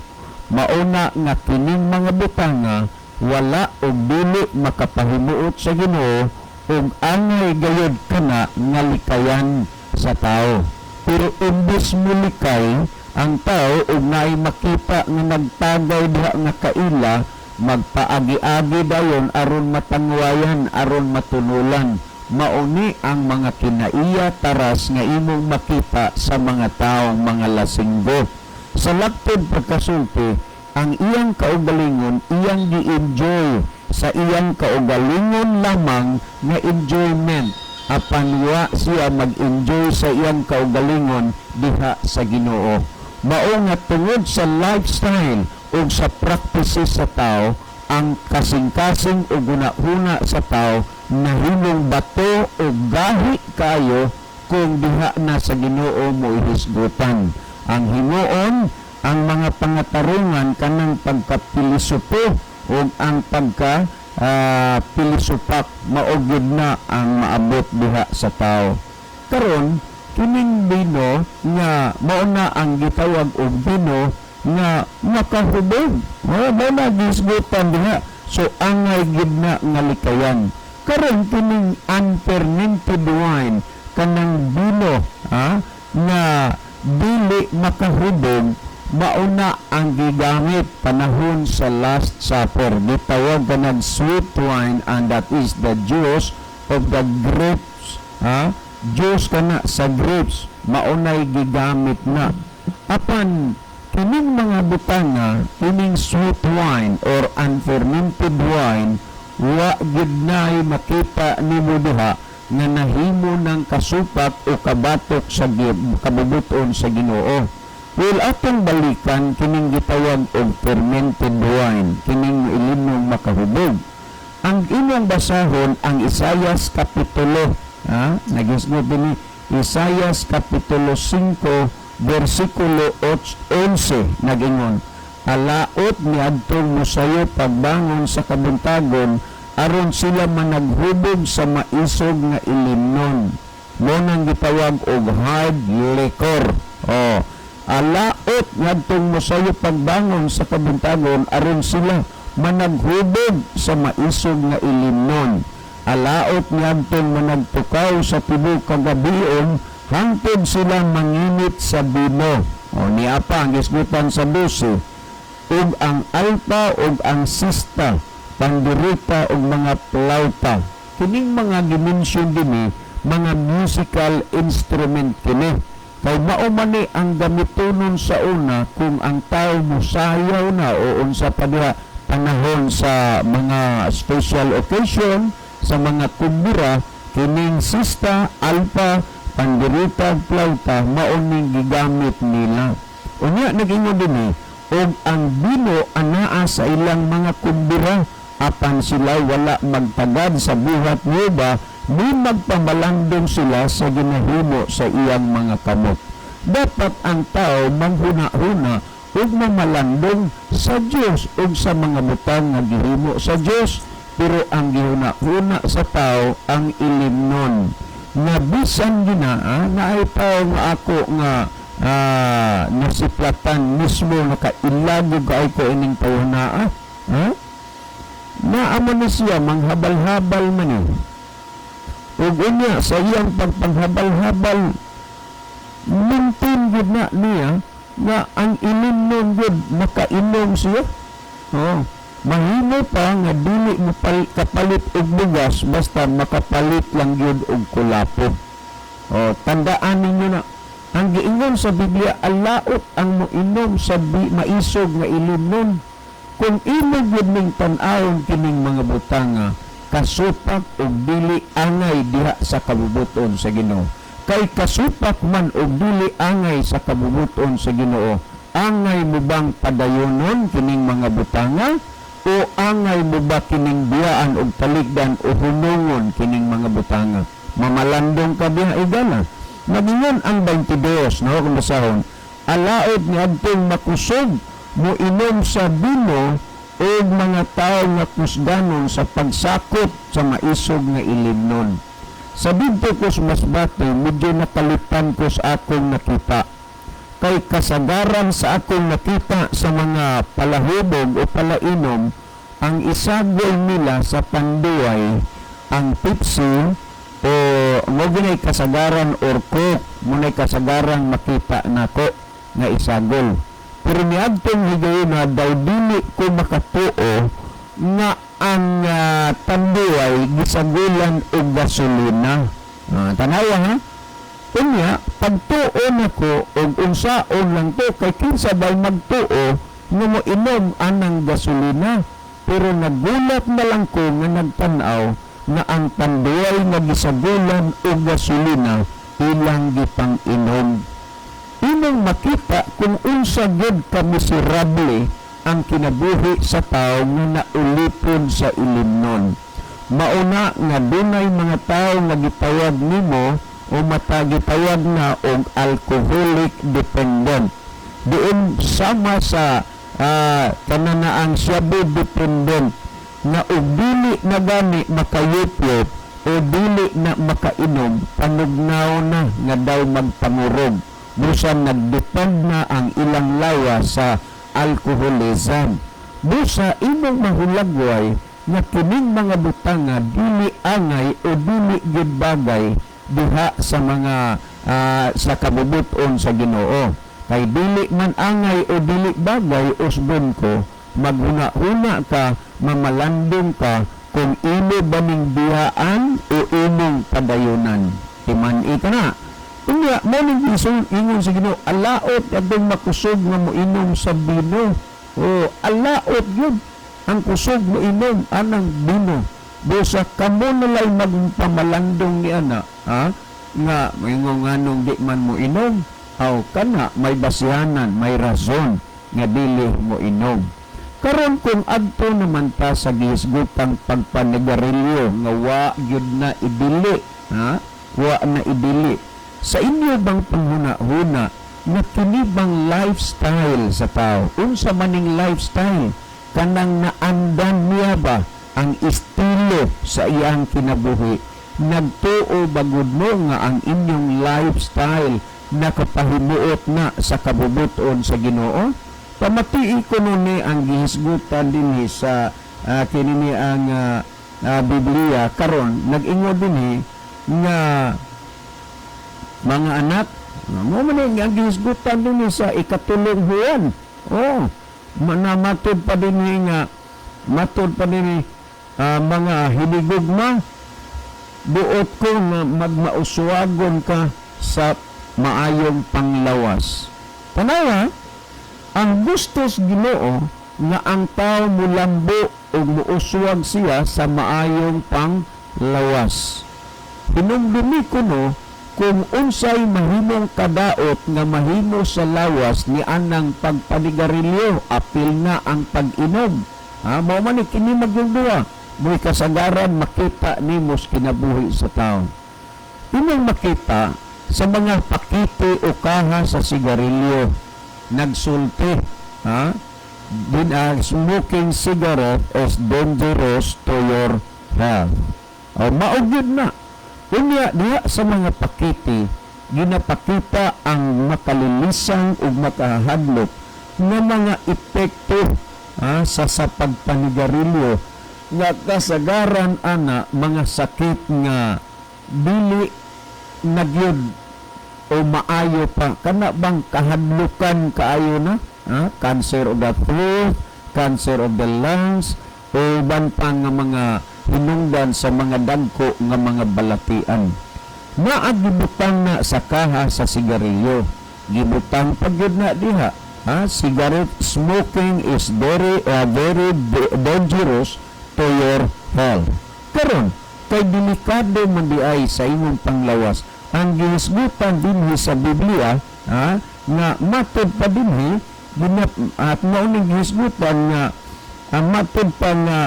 Mauna nga kining mga butanga wala o dili makapahimuot sa Ginoo ug angay gayud kana nga likayan sa tao. Pero imbes molikay ang tao ug naay makita nga nagtagay diha nga kaila, magpaagi-agi dayon aron matangwayan, aron matunulan. Mauni ang mga kinaiya taras nga imong makita sa mga taong mga lasinggo. Sa laktod pagkasulti, ang iyang kaugalingon iyang gi-enjoy sa iyang kaugalingon lamang nga enjoyment, apan wa siya mag-enjoy sa iyang kaugalingon diha sa Ginoo. Mao nga tungod sa lifestyle ug sa practices sa tao, ang kasing-kasing ug hunahuna sa tao nahimong bato o gahi kayo kung diha na sa Ginoo mo ihisgutan. Ang himuon, ang mga pangatarungan kanang pagkapilisopo ug ang pagka pilisupak, mao gyud na ang maabot diha sa tao. Karon, kining bino nga mao na ang gitawag og bino nga makahubog. Oh, mao na gisgutan diha. So angay gid na nga likayan. Karon, kining unfermented wine, kanang bino, ha, nga dili makahubog, mao na ang gigamit panahon sa Last Supper. Gitawag kanang sweet wine, and that is the juice of the grapes, ha? Juice kana sa grapes, mao na'y gigamit na. Apan kining mga butanga, kining sweet wine or unfermented wine, wa gid na'y makita nimo diha nga nahimo ng kasupak o kabatok sa kabubuton sa Ginoo. Well, atong balikan kining gitawag og fermented wine, kining ilimnong makahubog. Ang imong basahon ang Isayas kapitulo, ha? Nagisgot dinhi Isayas kapitulo 5 bersikulo 8, 11, nagingon: "Alaot niadtong mosayo pagbangon sa kabuntagon aron sila managhubog sa maisog nga ilimnon." Mao nang gitawag og hard liquor. Oh, alaot ngadtong mosayo pagbangon sa kabuntagon aron sila managhubog sa maisog nga ilimnon. Alaot ngadtong managtukaw sa tibuok kagabion hangtod sila manginit sa bino. O niya pa ang gisgutan sa 12: "Ug ang alpa ug ang sista, pandereta ug mga plauta." Kining mga gi-mention dinhi, mga musical instrument kini. Kay mao man ni ang gamitonon sa una kung ang tao mosayaw na o unsa pa diha panahon sa mga special occasion, sa mga kumbira, kining sista, alpa, pandereta, plauta, mao ning gigamit nila. Unya nagingon dinhi, "Ug ang bino anaa sa ilang mga kumbira, apan sila wala magtagad sa buhat ni Jehova, ni magpamalandong sila sa ginahimo sa iyang mga kamot." Dapat ang tao manghuna-huna ug mamalandong sa Dios ug sa mga butang nga gihimo sa Dios, pero ang gihuna-huna sa tao ang ilimnon nga bisan ginaa naay tao nga ako nga nasiplatan mismo, nakailagog kay ko ining tawhana, ha? Naa man ni siya manghabal-habal man ni. Ug unya sa iyang pagpanghabal-habal, maintain gud na niya nga ang ilimnon gud makainom siya. Oh, mahimo pa nga dili mo kapalit og bugas basta makapalit lang gyud og kulapo. Oh, tandaan ninyo na ang giingon sa Biblia, alaot ang moinom sa maisog nga ilimnon. Kung imo gyud ning tan-awon kining mga butanga, kasupak og dili angay diha sa kabubuton sa Ginoo. Kay kasupak man og dili angay sa kabubuton sa Ginoo, angay mo bang padayonon kining mga butanga o angay mo ba kining biyaan og talikdan o hunungon kining mga butanga? Mamalandong ka diha, igala. Nagingon ang 22, no, kung basahon: "Alaot niadtong makusog mo inom sa bino og mga tawo nga kusganon sa pagsakop sa maisog nga ilimnon." Sa didto ko sa Masbate, medyo nakalitan ko sa akong nakita. Kay kasagaran sa akong nakita sa mga palahubog o palainom, ang isagol nila sa Tanduay, ang Pepsi o mao ginay kasagaran or Coke, mao nay kasagaran makita nako nga isagol. Pero niadtong higayuna daw dili ko makatuo nga ang Tanduay gisagulan og gasolina. Tanawa ha. Unya, pagtuo nako og unsaon lang to, kay kinsa bay magtuo nga moinom anang gasolina? Pero nagulat na lang ko nga nagtan-aw na ang Tanduay nga gisagulan og gasolina ilang gipang-inom. Imong makita kung unsa gyud ka miserable ang kinabuhi sa tawo nga naulipon sa ilimnon. Mauna nga dunay mga tawo nga gitawag nimo o mata gitawag na og alcoholic dependent. Diin sama sa kanana ang shabu dependent. Nga og dili na gani makayupyop o dili na makainom, panugnaw na nga daw magpangurog. Busa nagdepend na ang ilang lawas sa alcoholism. Busa imong mahulagway nga kining mga butanga dili angay o dili gyud bagay diha sa mga sa kabubuton sa Ginoo. Kay dili man angay o dili bagay, usbon ko, maghuna-huna ka, mamalandong ka kung imo ba ning biyaan o imong padayunan. Timan-i ka na. Unya, mo ning ingon sa Ginoo, alaot adtong makusog nga moinom sa bino. O alaot yun ang kusog mo inom anang bino. Busa kamo nalay magpamalandong ni ana, ha? Nga moingon nganong di man mo inom, aw kana may basihanan, may rason nga dili mo inom. Karon kung adto naman ta sa gihisgutang pagpanigarilyo nga wa gyud na idili, ha? Wa na idili. Sa inyo bang panghuna-huna nga kini bang lifestyle sa tao? Unsa maning lifestyle? Kanang naandan niya ba ang estilo sa iyang kinabuhi? Nagtuo ba gud mo nga ang inyong lifestyle nakapahimuot na sa kabubuton sa Ginoo? Pamatii ko nun ni ang gihisgutan dinhi sa kini ni ang Biblia karon nag-ingon dinhi nga mga anak mo man ni ang gihisgutan dinhi sa ikatulong Juan. Oh, matud pa dinhi nga matud pa dinhi mga hinigugma, buot ko nga magmauswagon ka sa maayong panglawas. Tanawa, ang gusto sa Ginoo nga ang tao mulambo ug muuswag siya sa maayong panglawas. Hinumdumi kuno kung unsay mahimong kadaot nga mahimo sa lawas ni anang pagpanigarilyo, apil na ang pag-inom. Ha, mao man ni kini magyung duha, mo'y kasagaran makita nimo sa kinabuhi sa tao. Imong makita sa mga pakite o kaha sa sigarilyo, nagsulti, ha? Din smoking cigarette is dangerous to your health. O mao gyud na. Unya diha sa mga pakete, ginapakita ang makalilisang ug makahadlok nga mga epekto, ha, sa pagpanigarilyo nga kasagaran ana mga sakit nga dili na gyud o maayo pa, kana bang kahadlukan kaayo na, ha? Cancer of the throat, cancer of the lungs, o uban pa nga mga hinungdan sa mga dagko nga mga balatian. Naa gibutang na sa kaha sa sigarilyo, gibutang pa gyud na diha, ha? Cigarette smoking is very very dangerous to your health. Karon kay delikado man di ay sa imong panglawas, ang gihisgutan dinhi sa Biblia, ha, nga matod pa dinhi ginap at mao ning gihisgutan nga ang matod pa nga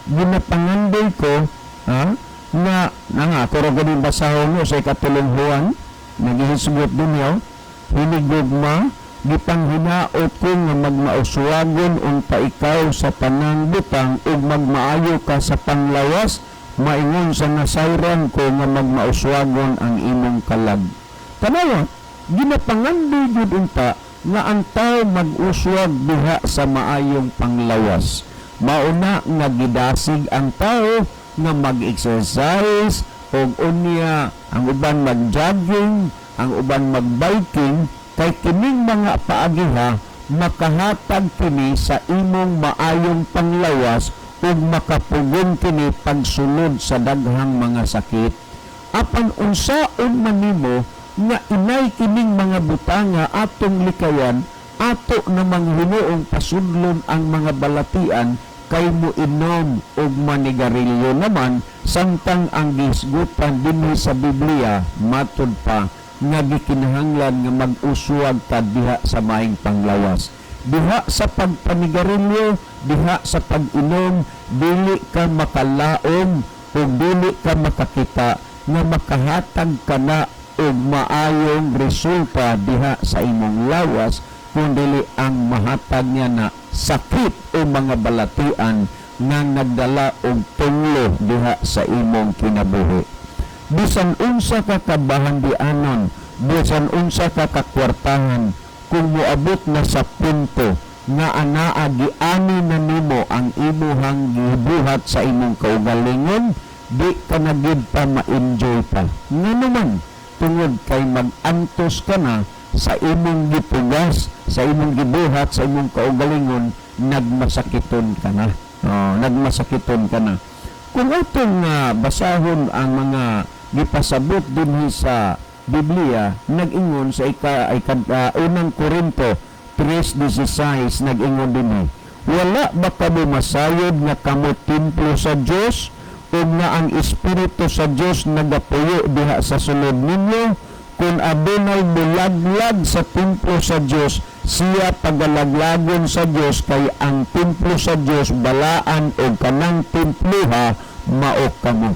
ginapangandoy ko, ha, nga na nga ako ra gani basahon no sa ikatulong Juan, naghihisgot dinhi, "Hinigugma, gipanghinaot ko nga magmauswagon unta ikaw sa tanang butang ug magmaayo ka sa panglawas, maingon sa nasayran ko nga magmauswagon ang imong kalag." Tanawa, ginapangandoy gyud unta nga ang tao mag-uswag diha sa maayong panglawas. Mauna nga gidasig ang tao nga mag-exercise og unya ang uban mag-jogging, ang uban mag-biking, kay kining mga paagiha makahatag kini sa imong maayong panglawas ug makapugong kini pagsulod sa daghang mga sakit. Apan unsaon man nimo nga inay kining mga butanga atong likayan, ato namang hinuong pasudlon ang mga balatian kay mo inom og manigarilyo naman, samtang ang gihisgutan dinhi sa Biblia matud pa nga gikinahanglan nga mag-uswag ka diha sa maayong panglawas. Diha sa pagpanigarilyo, diha sa pag-inom, dili ka makalaom o dili ka makakita nga makahatag ka na og maayong resulta diha sa imong lawas, kung dili ang mahatag niya na sakit o mga balatian. nga nagdala og tunglo diha sa imong kinabuhi. Bisan unsa ka kabahandianon, bisan unsa ka kakwartahan, kung moabot na sa punto nga anaa giani na nimo ang imuhang gibuhat sa imong kaugalingon, di ka na gid pa ma-enjoy pa. Ngano man? Tungod kay mag-antos ka na sa imong gipugas, sa imong gibuhat, sa imong kaugalingon, nagmasakiton ka na. Oh, nagmasakiton ka na. Kung atong basahon ang mga gipasabot dinhi sa Biblia, nag-ingon sa ika, ika unang Korinto 3:16, nag-ingon dinhi, "Wala ba kamo masayod nga kamo templo sa Dios ug nga ang Espiritu sa Dios nagapuyo diha sa sulod ninyo? Kung adunay mulaglag sa templo sa Dios, siya pagalaglagon sa Dios, kay ang templo sa Dios balaan ug kanang temploha mao kamo."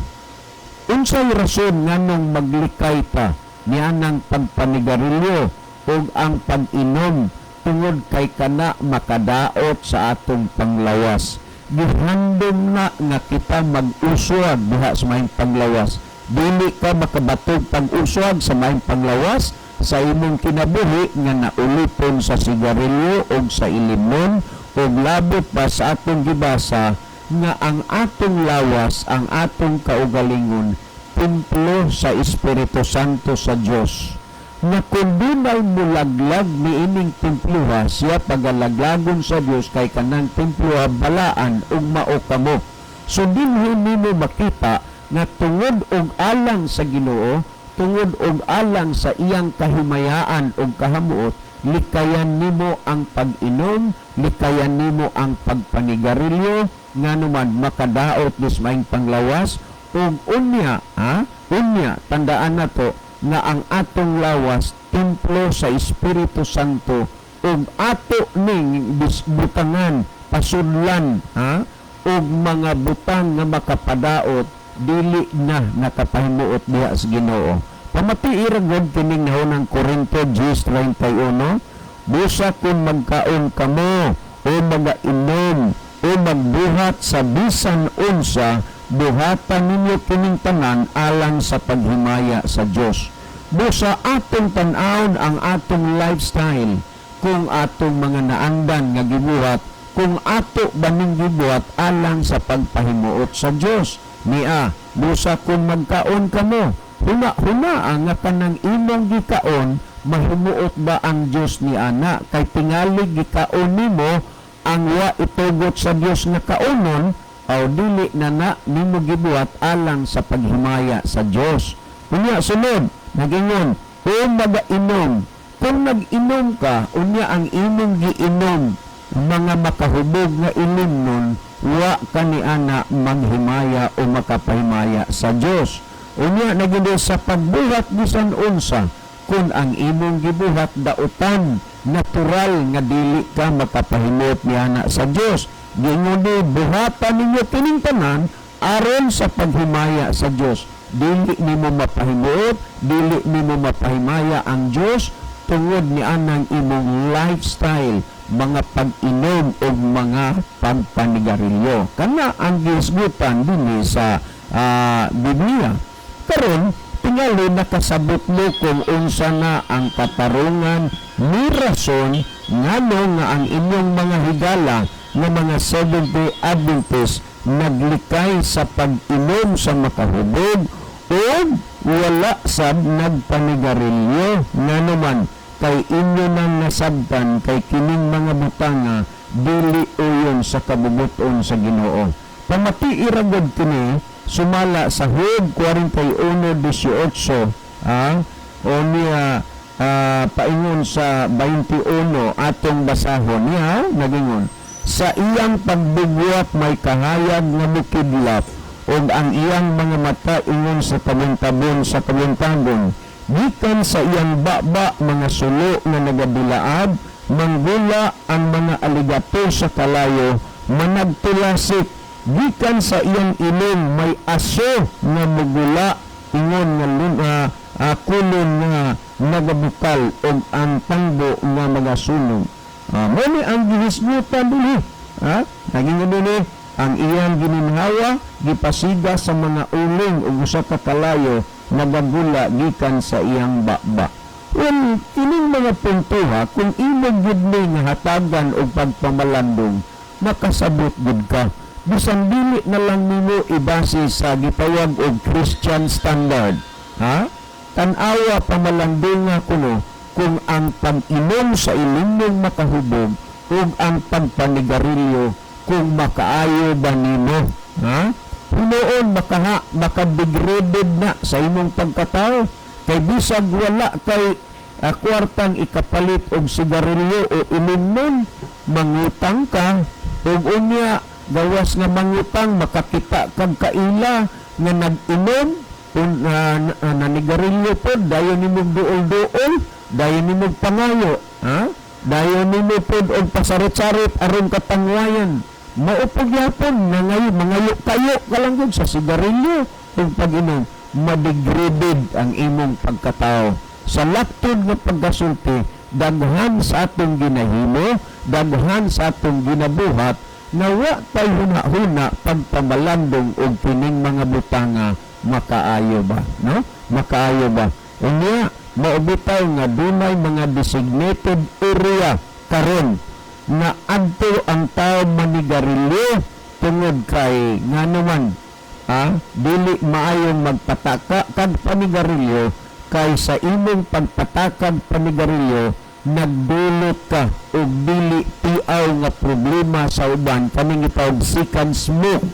Unsay rason nganong maglikay ta nianang pagpanigarilyo ug ang pag-inom? Tungod kay kana makadaot sa atong panglawas. Gihandom na nga kita mag-uswag diha sa maayong panglawas. Dili ka makabatog pag-uswag sa maayong panglawas sa imong kinabuhi nga naulipon sa sigarilyo o sa ilimnon, ug labot pa sa atong gibasa nga ang atong lawas, ang atong kaugalingon, templo sa Espiritu Santo sa Dios. Na kung dunay mulaglag niining templuha, siya pagalaglagon sa Dios, kay kanang templuha balaan ug mao kamo. So dinhi nimo makita nga tungod og alang sa Ginoo, tungod og alang sa iyang kahimayaan ug kahamuot, likayan nimo ang pag-inom, likayan nimo ang pagpanigarilyo, nganuman makadaot nis maayong panglawas. Ug unya, ha, unya tandaan nato nga ang atong lawas templo sa Espiritu Santo ug ato ning butangan, pasudlan, ha, ug mga butang nga makapadaot, dili na nakapahimuot diha sa Ginoo. Pamati ra gud kining nahunang Korinto 10:31, "Busa kung magkaon kamo o magainom o magbuhat sa bisan unsa, buhatan ninyo kining tanan alang sa paghimaya sa Dios." Busa atong tan-awon ang atong lifestyle, kung atong mga naandan nga gibuhat, kung ato ba ning gibuhat alang sa pagpahimuot sa Dios. Nia, busa kung magkaon kamo, huna-huna ang nga kanang imong gikaon, mahimuot ba ang Dios ni ana? Kay tingali gikaon nimo ang wa itugot sa Dios nga kaonon, aw dili na na nimo gibuhat alang sa paghimaya sa Dios. Unya sunod, nagingon, o magainom. Kung nag-inom ka, unya ang imong giinom mga makahubog nga ilimnon, wa ka ni ana maghimaya o makapahimaya sa Dios. Unya nagindi sa pagbuhat bisan unsa, kung ang imong gibuhat dautan, natural nga dili ka makapahimuot ni ana sa Dios. Giingon di, "Buhatan ninyo kining tanan aron sa paghimaya sa Dios." Dili nimo mapahimuot, dili nimo mapahimaya ang Dios tungod ni anang imong lifestyle, mga pag-inom o mga pagpanigarilyo. Kana ang gihisgutan dinhi sa Biblia. Karon, tingali nakasabot mo kung unsa na ang katarungan ni rason ngano nga ang inyong mga higala nga mga Seventh-day Adventist naglikay sa pag-inom sa makahubog o wala sab nagpanigarilyo. Nganuman kay inyo nang nasabtan kay kining mga butanga dili uyon sa kabubuton sa Ginoo. Pamati ra gud kini sumala sa Job 41:18, o niya paingon sa 21, atong basahon niya. Nagingon, "Sa iyang pagbugwak may kahayag nga mukidlap, ug ang iyang mga mata ingon sa tabon-tabon sa kabuntagon. Gikan sa iyang baba mga sulo nga nagabilaab, manggula ang mga aligato sa kalayo, managtulasik. Gikan sa iyang ilong may aso nga mugula, ingon nga kulon nga nagabukal, ug ang tangbo nga magasunog." Mo ni ang gihisgutan dinhi. Ha? Nagingon dinhi, Ang iyang gininhawa gipasiga sa mga uling ug usa ka kalayo nagagula gikan sa iyang baba. Well, kining mga punto ha, kung imo gyud ni nga hatagan og pagpamalandong, makasabot gud ka. Bisan dili na lang nimo ibase sa gitawag og Christian standard. Ha? Tan-awa, pamalandunga kuno kung ang pag-inom sa ilimong makahubog ug ang pagpanigarilyo kung makaayo ba nimo. Ha? Hinuon makadegraded na sa imong pagkatao kay bisag wala kay kwartang ikapalit og sigarilyo o ilimnon, mangutang ka ug unya gawas nga mangutang, makakita kag kaila nga nag-inom nanigarilyo pod, dayon nimong duol-duol, dayon nimong pangayo, ha, dayon nimo pod og pasarit-sarit aron katangwayan. Mao pud gyapon nangayo, mangayo kayo ka lang gyud sa sigarilyo ug pag-inom, madegraded ang imong pagkatao. Sa laktod nga pagkasulti, daghan sa atong ginahimo, daghan sa atong ginabuhat nga wa tay huna-huna pagpamalandong og kining mga butanga makaayo ba, no? Makaayo ba? Unya mao bitaw nga dunay mga designated area karon na adto ang tao manigarilyo tungod kay ngano man, dili maayong magpataka kag panigarilyo kay sa imong pagpatakag panigarilyo nagdulot ka og dili tiaw nga problema sa uban, kaning gitawag second smoke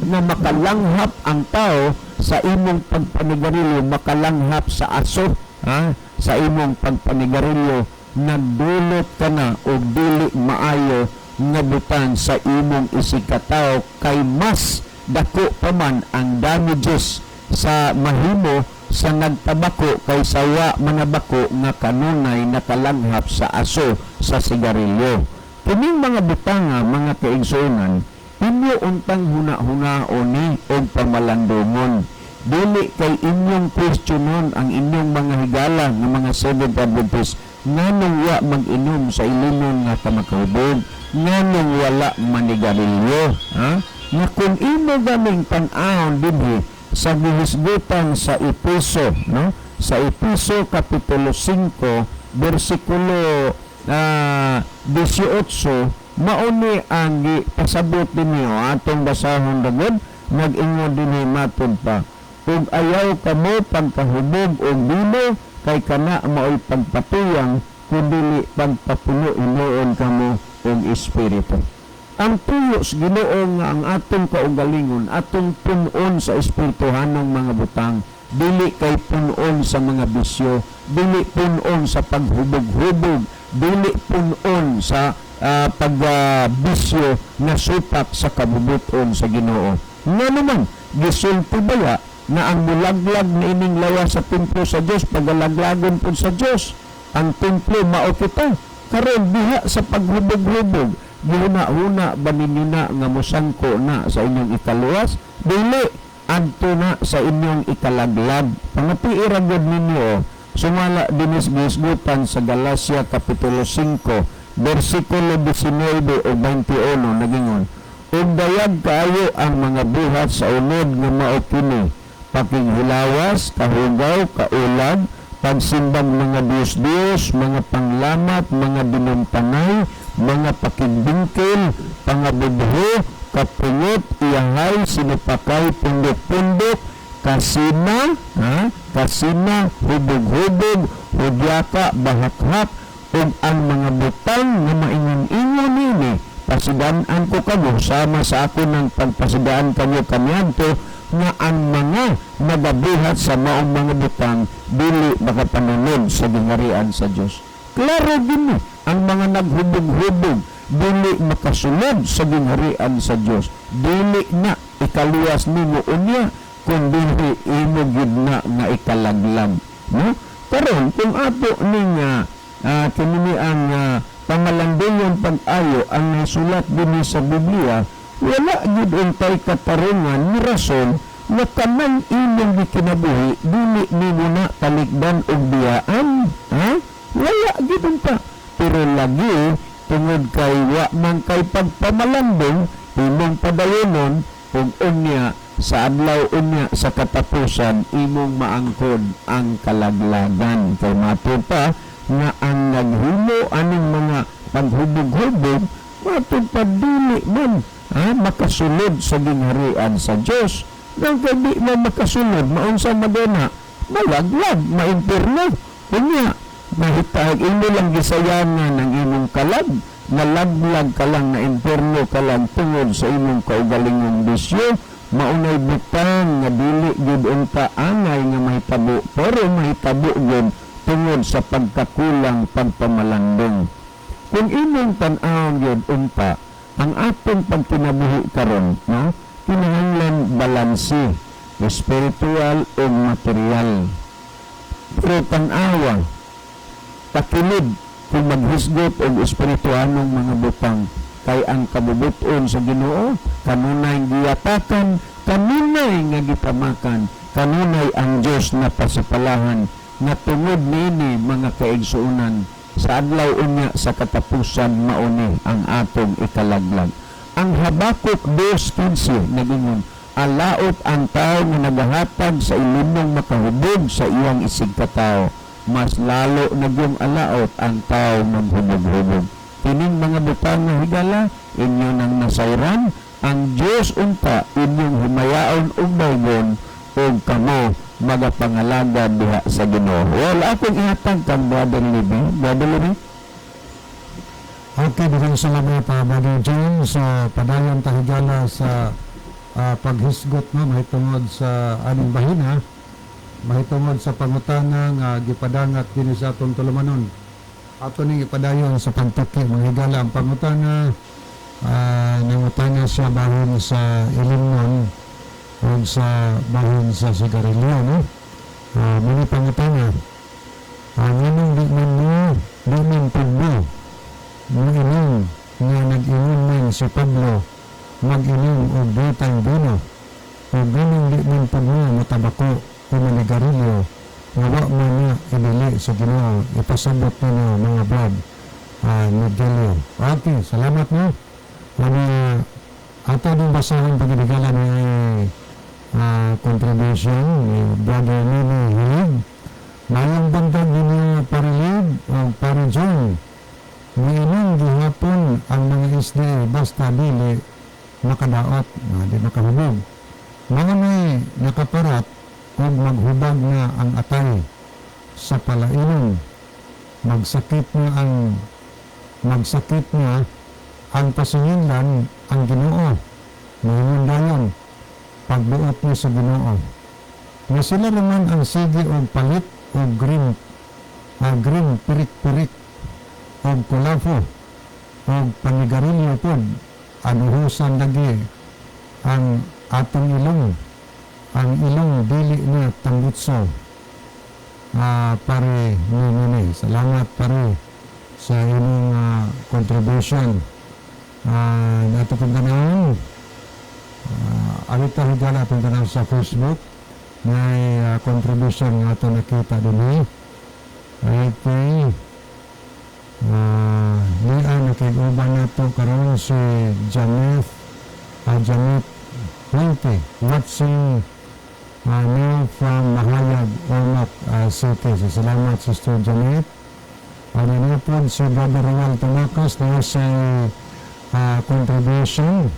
na makalanghap ang tao sa imong pagpanigarilyo, makalanghap sa aso, ha, sa imong pagpanigarilyo nagdulot ka na og dili maayo nga butan sa imong isigkatao kay mas dako pa man ang damages sa mahimo sa nagtabako kaysa wa manabako nga kanunay nakalanghap sa aso sa sigarilyo. Kining mga butanga, mga kaigsuonan, inyo untang huna-hunaon ni og pamalandungon. Dili kay inyong questionon ang inyong mga higala nga mga Seventh Adventist nganong wa mag-inom sa ilimon nga kamakahubog, nganong wala manigarilyo, ha? Nga kung imo gaming tan-awon dinhi sa gihisgutan sa Epeso, no? Sa Epeso kapitulo 5 bersikulo 18, mao ni ang gipasabot dinhi, atong basahon dagod. Nag-ingon dinhi matud pa, "Ug ayaw kamo pagkahubog og bino kay kana maoy pagpatuyang, kundili pagpapuno hinuon kamo og Espiritu." Ang tuyo sa Ginoo nga ang atong kaugalingon atong punon sa espirituhanong mga butang, dili kay punon sa mga bisyo, dili punon sa paghubog-hubog, dili punon sa pagbisyo nga supak sa kabubuton sa Ginoo. Nga naman gisulti baya nga ang mulaglag na ining lawas sa templo sa Dios, pagalaglagon pud sa Dios ang templo, mao kita. Karon diha sa paghubog-hubog, gihuna-huna ba ninyo na nga mosangko na sa inyong ikaluwas? Dili, adto na sa inyong ikalaglag. Pangati ra gyud ninyo, sumala dinis gihisgutan sa Galacia kapitulo 5 bersikulo 19 o 21, nagingon, "Ug dayag kaayo ang mga buhat sa unod nga mao kini: pakighilawas, kahugaw, kaulag, pagsimbag mga Diyos-Diyos, mga panglamat, mga dinumtanay, mga pakigbingkil, pangabubho, kapungot, iyahay, sinupakay, pundok-pundok, kasina, ha? Kasina, hubog-hubog, hudyaka, bahakhak, ug ang mga butang nga maingon-ingon nini, pasidan-an ko kamo sama sa ako ng pagpasidaan kanyo kaniadto nga ang mga nagabuhat sa maong mga butang dili makapanunod sa gingharian sa Dios." Klaro gini, ang mga naghubog-hubog dili makasulod sa gingharian sa Dios. Dili na ikaluwas nimo unya kung dili imo gid na nga ikalaglag, no? Karon kung ato ning kini ang pamalandungan pag-ayo ang nasulat dinhi sa Biblia, wala gid untay katarungan ni rason nga kanang imong gikinabuhi dili nimo na talikdan og biyaan, ha? Wala gid unta. Pero lagi tungod kay wa man kay pagpamalandong, Imong padayonon ug unya sa adlaw unya sa katapusan, imong maangkon ang kalaglagan, kay matud pa nga ang naghimo aning mga paghubog-hubog, matud pa dili man makasulod sa gingharian sa Dios. Nang kay di man makasulod, maunsa madena, malaglag, maimpirno. Unya mahitag imo lang gisayangan ang imong kalag, nalaglag ka lang, na impierno ka lang tungod sa imong kaugalingong bisyo. Maunay butang nga dili gyud unta angay nga mahitabo, pero mahitabo gyud tungod sa pagkakulang pagpamalandong. Kung imong tan-awon gyud unta ang atong pagkinabuhi karon, no, kinahanglan balanse, spiritual o material. Pero tan-awa, takilid kung maghisgot og espirituanong mga butang, kay ang kabubuton sa Ginoo kanunay giyatakan, kanunay nga gitamakan, kanunay ang Dios na pasipalahan nga tungod niini, mga kaigsuonan, sa adlaw unya sa katapusan, mauni ang atong ikalaglag. Ang Habakuk 2:15 nagingon, "Alaot ang tao nga nagahatag sa ilimong makahubog sa iyang isigkatao. Mas lalo na yung alaot ang tao maghubog-hubog." Kining mga butang nga, higala, inyo nang nasayran. Ang Dios unta inyong himayaon ug daygon, ug kamo magapangalagad diha sa Ginoo. Well, akong ihatag kang Brother Libby. Brother Libby? Okay, daghang salamat, Brother John, sa padayon ta, higala, sa paghisgot, no, mahitungod sa aning bahina, mahitungod sa pangutana nga gipadangat dinhi sa atong tulumanon. Ato ning ipadayon sa pagtuki, mga higala. Ang pangutana, nangutana siya bahin sa ilimnon ug sa bahin sa sigarilyo, no? Mao pangutana. Nganong di man mo, di man pud mo moinom nga nag-ingon man si Pablo mag-inom og dutang bino, o ganong di man pud mo motabako o manigarilyo nga wa man na idili sa Ginoo? Ipasabot ninyo, mga brad Miguelio. Okay, salamat, no. Ano, ato din basahon pagibigala ni contribution ni Brother Nini Hilig. "Maayong buntag ninyo, Parilid o Pare John. Miinom gihapon ang mga SDA basta dili makadaot, di makahubog. Mga may nakaparat ug maghubag na ang atay sa palainom. Magsakit na ang pasinginlan ang Ginoo. Moingon dayon, pagbuot ni sa Ginoo. Nga sila naman ang sige og palit og green pirik-pirik og kulafo og panigarilyo pod. Anuhusan lagi ang atong ilong. Ang ilong dili na tambutso. Pare ni." Salamat, pare, sa inyong contribution. Ato pong tanawon. Awit ta, higala, atong tanaw sa Facebook. May contribution nga ato nakita din eh. Okay. Niya nakig-uban nato karon si Janet Hulte, watching now from Mahayag, Ormoc City. So, salamat, Sister Janet. Ano na po si Brother Roel Tumakas na sa contribution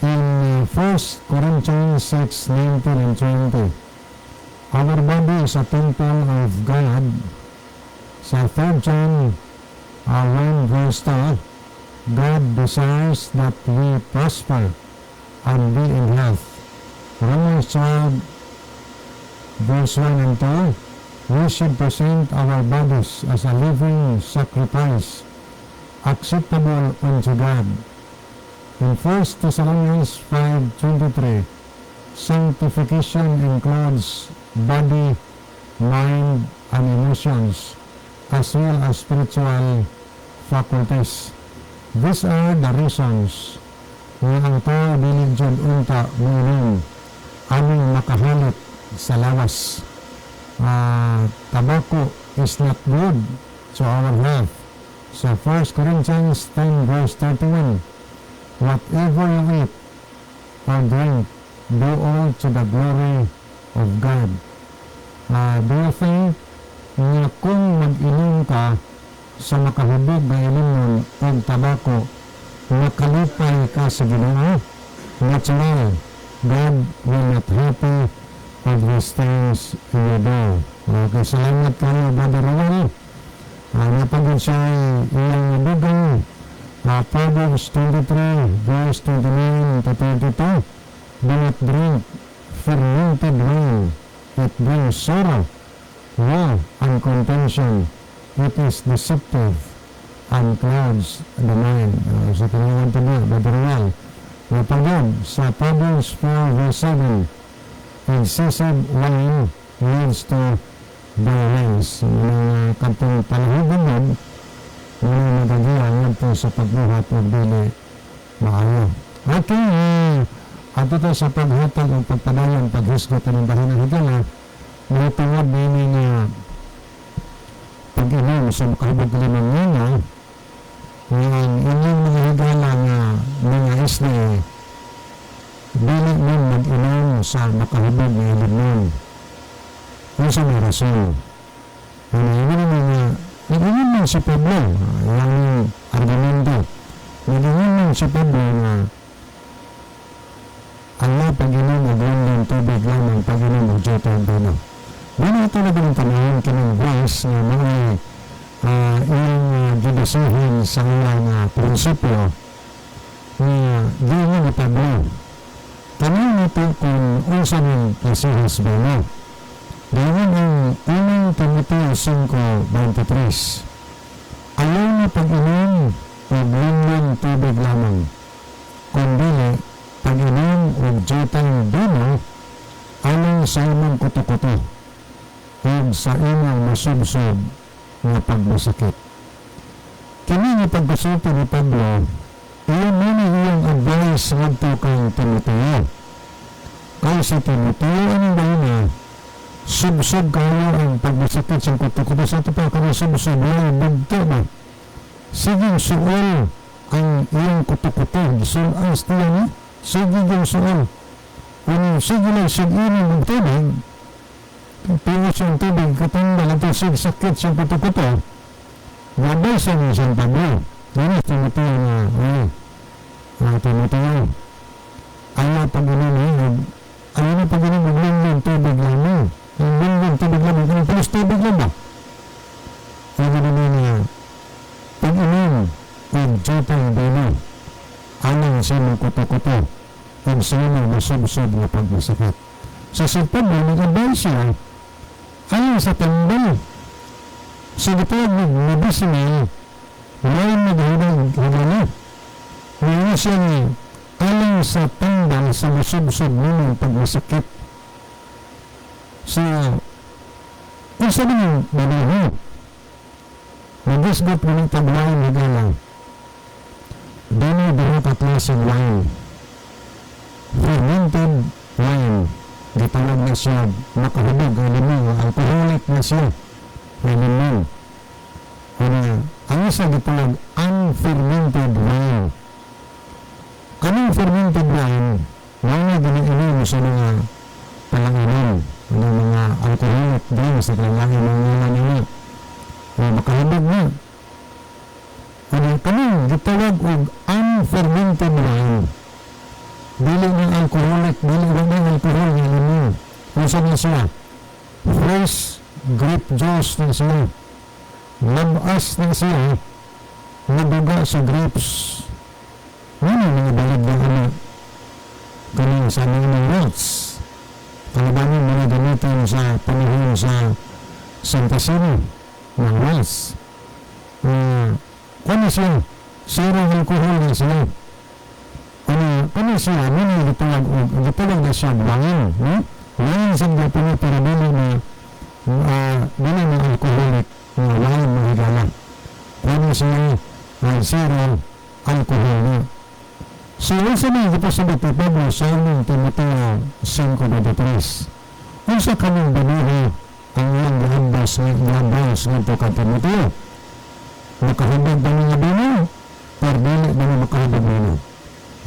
in 1 Corinthians 6, 19 and 20. Our body is a temple of God. Sa 3 John 1 verse 2, God desires that we prosper and be in health. Romans 12 verse 1 and 2, we should present our bodies as a living sacrifice, acceptable unto God. In 1 Thessalonians 5:23, sanctification includes body, mind, and emotions, as well as spiritual faculties. These are the reasons nga ang tao dili jud unta moinom aning makahalit sa lawas. Tobacco is not good to our health. So 1 Corinthians 10 verse 31, "Whatever you eat or drink, do all to the glory of God." Do you think nga kung mag-inom ka sa makahubog nga ilimnon og tabako, makalipay ka sa Ginoo? Natural, God will not happy of these things you do. Okay, salamat kayo, Brother Roel. Napagod siya iyang dugang. Proverbs 23, verse 29 to 32. "Do not drink fermented wine. It brings sorrow, woe, and contention. It is deceptive and clouds the mind." Sa tinawag ito niya, Brother Roel. Napagod sa Proverbs 4, verse 7. "Excessive wine leads to violence." Mga katong palahugon yun, mga magagiya ngadto sa pagbuhat og dili maayo. Okay, ato to sa paghatag og pagpadayon paghisgot ng bahin ng higala, mahitungod niini nga pag-inom sa makahubog limang nga nga ang inyong mga higala nga mga SDA dili man mag-inom sa makahubog nga ilimnon. Unsa may rason? Ano, yun naman nga, nag-ingon man si Pablo, yung argumento, nag-ingon man si Pablo nga, ang pag-inom og london tubig lamang pag-inom og jutong bino. Dili ito na ganang panahon kining verse nga mga iyang gibasihin sa iyang prinsipyo nga giingon ni Pablo. Tanaw nato kung unsa ning klasehas bino. Giingon ang unang Timoteo 5:23. "Ayaw na pag-inom og london tubig lamang, kundi pag-inom og jutang bino alang sa imong kuto-kuto ug sa imong masubsob nga pagmasakit." Kini nga pagkasulti ni Pablo, iyon man ang iyang advice ngadto kang Timoteo. Kay si Timoteo anong na subsob kayo ang pagmasakit sa kuto-kuto sa ito pa kani subsob lang bugto ba. Sige, suol ang iyang kuto-kuto. Suol tiyan ni. Sige yung suol. Ano, sige lang sige inom og tubig. Pingot siyang tubig, katambal ito sige sakit siyang kuto-kuto. Gabay siya ni San Pablo. Yan Timoteo nga, ay, Timoteo, ayaw pag-inom, ayaw na pag-inom og london tubig lamang. Ang london tubig lamang, kung pulos tubig lang ba? Ano naman niya, pag-inom og jutang bino, alang sa imong kuto-kuto, ug sa imong masubsob nga pagmasakit. Sa si Pablo, nag-advise siya, alang sa tambal, sa gitawag ng medicinal, wine naghihigala. Higala. Ngayon siya nga, alang sa tambal sa masubsob nimong pagmasakit. So, unsa man yung babaho? Magisgot mo ng tagwine higala. Dunay duha ka klaseng wine. Fermented wine. Gitawag na siya makahubog ang limon, alcoholic na siya. Ang limon. Ano, ang isa gitawag unfermented wine. Kanang fermented wine, mga ginainom sa mga palanginom, ano, mga alcoholic drinks na kailangan mga ngalan nila. O makahubog na. Ano, kanang gitawag og unfermented wine. Dili na alcoholic, dili na alcohol nga limon. Unsa na siya? Fresh grape juice na siya. Labas na siya. Naduga sa grapes. Ano mga balid na ano? Kanang sa mga roots. Kalabanin mga gamitin sa panahon sa Santa Cena ng Wells. Kano siya? Zero alcohol na siya. Ano, kano siya? Ano na gitawag, gitawag na siya wine, no? Wine sa Japan pero dili na dili na alcoholic na wine na higala. Kano siya? Zero alcohol na. So, unsa man gipasabat ni Pablo sa unang Timoteo 5:23? Unsa kaming binuhi ang iyang giambas nga giambas ngadto kay Timoteo? Makahubog ba nga bino? Pero dili ba nga makahubog bino?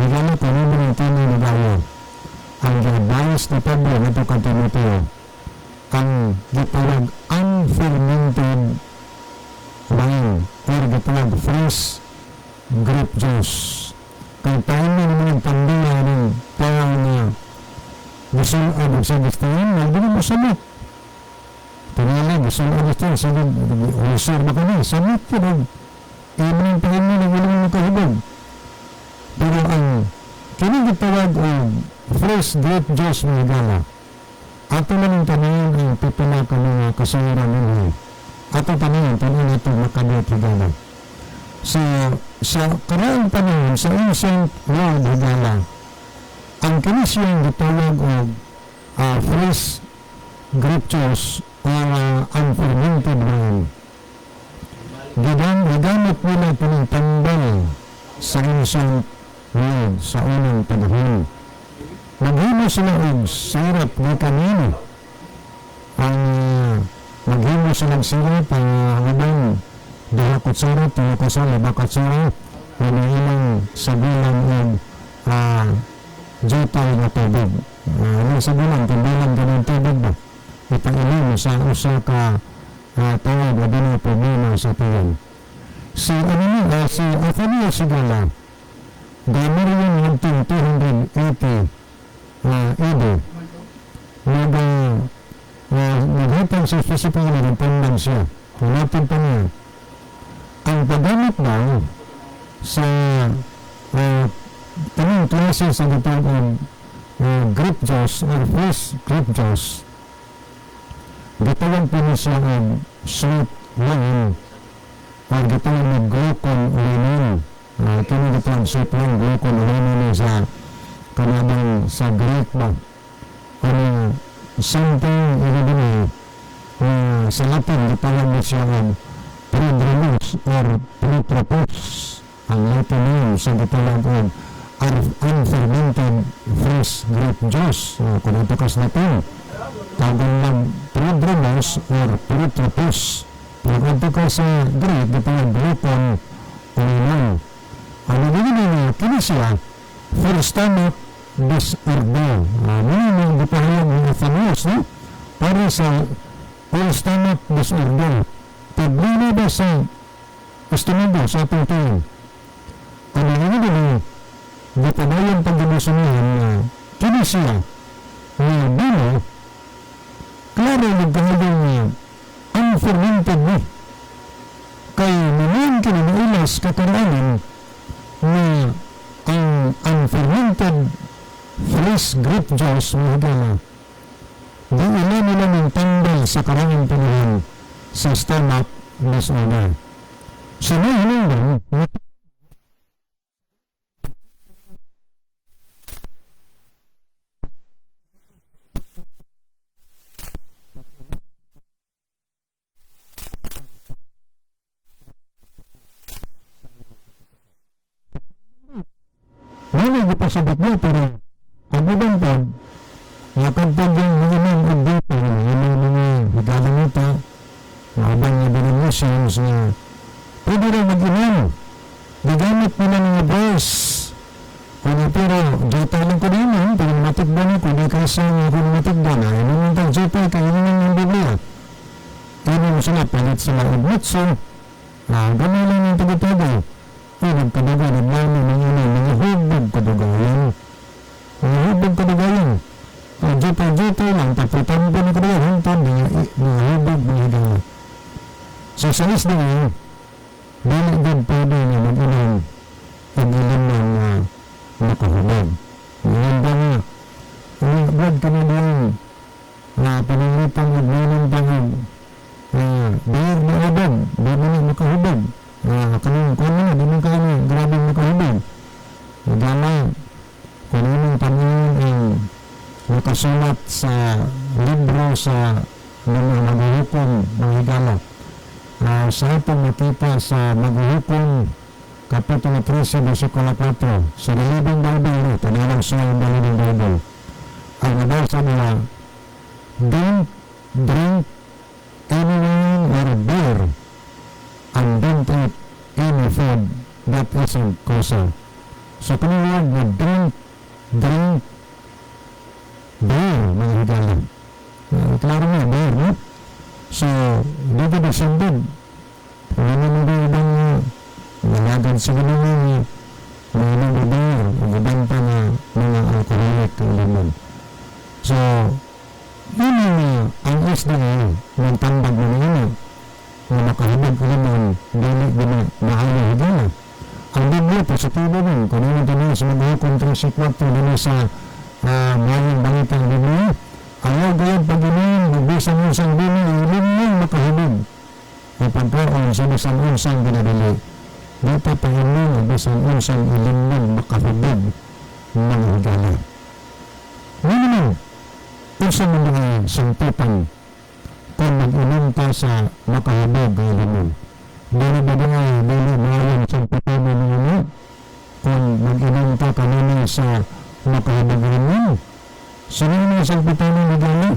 Higala, kung ano ng tino ni Gayo, ang gi-advise ni Pablo nito kang Timoteo, ang gitawag unfermented wine or gitawag fresh grape juice. Kay tayo na naman ang pandila ng tao nga gusul-ad og sa gustuhan, hindi mo samot. Tingali, gusul-ad gustuhan, sabi, usur ba ka na, samot yun. Imo ang pahingi ng ilang mga kahubog. Pero ang kini gitawag og fresh grape juice, mga higala, ato man ang tanan ang pipila ka mga kasayran ninyo. Ato tanan, tanan ito makabot, higala. So, sa karaang panahon, sa ancient world, higala, ang kini siyang gitawag og fresh grape juice or unfermented wine. Gigamit nila kining tambal sa ancient world sa unang panahon. Maghimo sila og syrup ni kanino. Ang maghimo sila og syrup ang ubang duha kutsara, tulo kutsara, lima kutsara, ang ilang sagulan og jutay nga tubig. Ilang sagulan, timbilan ka ng tubig ba? Ipainom sa usa ka tawag na dunay problema sa tiyan. Si ano ni, si Athenaeus, higala, Gamarion 280 AD, naghatag sa specific na nagpandang siya. Hanapin pa niya. Ang paggamit daw sa tanong klase sa gitawag grape juice or fresh grape juice, gitawag po niya siya og sweet wine or gitawag na glucon lemon. Kini gitawag sweet wine, glucon lemon ni sa kanabang sa Greek ba. Ano, something ano din sa Latin gitawag mo siya og prodromus or protropos ang Latin name sa gitawag og unfermented fresh grape juice. Kung ito kas Latin, tawagan lang prodromus or protropos. Pero kung ito ka sa Greek, gitawag glucon lemon. Ano din nga, kini siya for stomach disorder. Muna yung gipahayag ni Athenaeus, no? Para sa for stomach disorder. Problema ba sa estomago sa atong tiyan? Ano nga din gipadayon paggibusunan na kini siya nga bino, klaro nagkahagong nga unfermented ni kay naman kini mailas kakaraanan nga ang unfermented fresh grape juice, mga higala, di ila nila ng tanggal sa karangin panahon sa stomach disorder. So may hinungdan wala gipasabot mo, pero ang ibang pag nakagpag yung mga inom og dito yung mga higala nito mga ibang nga denominations nga pwede rin mag-inom, gigamit nila mga verse kung pero jutay lang ko din pero matigdan ako di kasi nga kung matigdan ay naman tag jutay kay inom ng Biblia. Inom sila, palit sila og mutso na ganun lang ang tagay-tagay. Ay, nagkaduga, naglano ng ina, mga hubog kadugayan. Mga hubog kadugayan. Ang jutay-jutay lang, taputan po ng kadugayan, hintod, mga hubog, mga higala. So, sa isda ngayon, dili din pwede nga mag-inom pag ilim na nga nakahubog. Ngayon ba nga, ano, blood ka na doon, na pananglitan og minom pa nga, bayar na hubog, di mo na makahubog. Kanang kuan mo na, di mo kaya na, grabe makahubog. Gama, kung anong panahon ang nakasulat sa libro sa mga maghuhukom, mga higala. Sa itong makita sa Maghuhukom, Kapitulo 13, versikulo 4, sa The Living Bible, no, tanawang siya ang The Living Bible. Ang nabasa nila, "Don't drink any wine or beer and don't eat any food that isn't kosher." So kanang word nga "don't drink beer," mga higala. Klaro nga, beer, no? So, dito ba sundod? Wala mo ba ibang nalagan sa ganun nga mga mga beer o iban pa nga mga alcoholic ang limon. So, yun ang FDA nagtambag na nga na makahubog ka naman, dili di na maayo, higala. Ang Biblia, positibo man. Kung ano din sa mga hukom 34 din sa mayong balita ng Biblia, ayaw gayud pag-inom, bisan unsang bino, ilimong makahubog. O pagkaon sa bisan unsang ginadali. Di pa pag-inom, bisan unsang ilimong makahubog, mga higala. Ano naman, unsa man mga sangpitan kung mag-inom ka sa makahubog ng ilimong? Dili ba di ay dili maayon sangpitan ng ano? Kung mag-inom ka kanina sa makahubog ng ilimong? Sino yung mga sangpitan ng higala?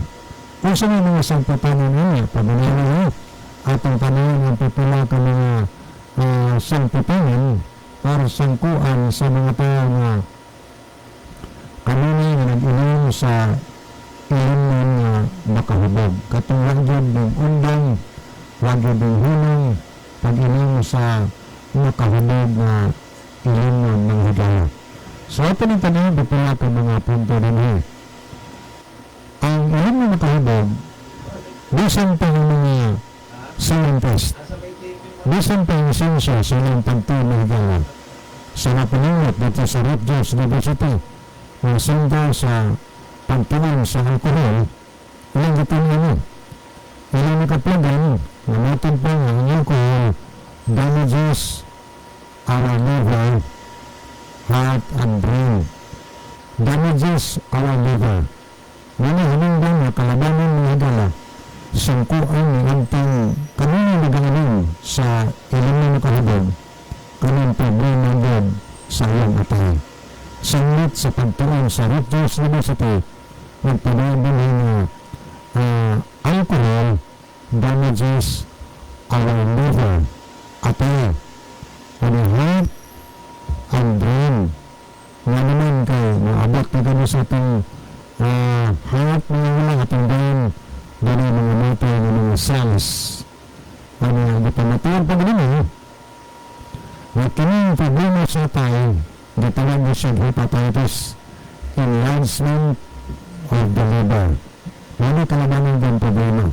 Kung sino yung mga sangpitan ng ano? Pag-inom na atong panahon ang pipila ka mga sangpitanan para sangkuan sa mga tao nga kanunay nga nag-inom sa ilimon nga makahubog. Katong wag ng undang, wag ng hunong, pag-inom sa makahubog nga ilimon ng higala. So ato ng tanong, pipila ka mga punto din eh. Ang ilimon makahubog, bisan pa ng mga scientist, bisan pa ang siyensya sa ilang pagtuon ng higala, sa napinungot dito sa Rutgers University, ang sender sa pagtuon sa alkohol, ilang gitunan mo. Ilang nakaplagan, na natin pa nga ang alcohol damages our liver, heart, and brain. Damages our liver. Muna hinungdan nga kalabanan mga higala, sangkuan ni antang kanina naganon sa ilang na nakahubog, kanang problema din sa iyong atay. Sanglit sa pagtuon sa Rutgers University, nagpadayon din nga alcohol damages our liver, atay, and heart, and brain. Nga naman kay maabot na kami sa atong heart, mga wala atong brain, doon ang mga matay ng mga cells. Ano ang gipamatuan pa ganun eh. Na kining problema sa atay, gitawag mo siya hepatitis, enlargement of the liver. Ano kalabanan din problema?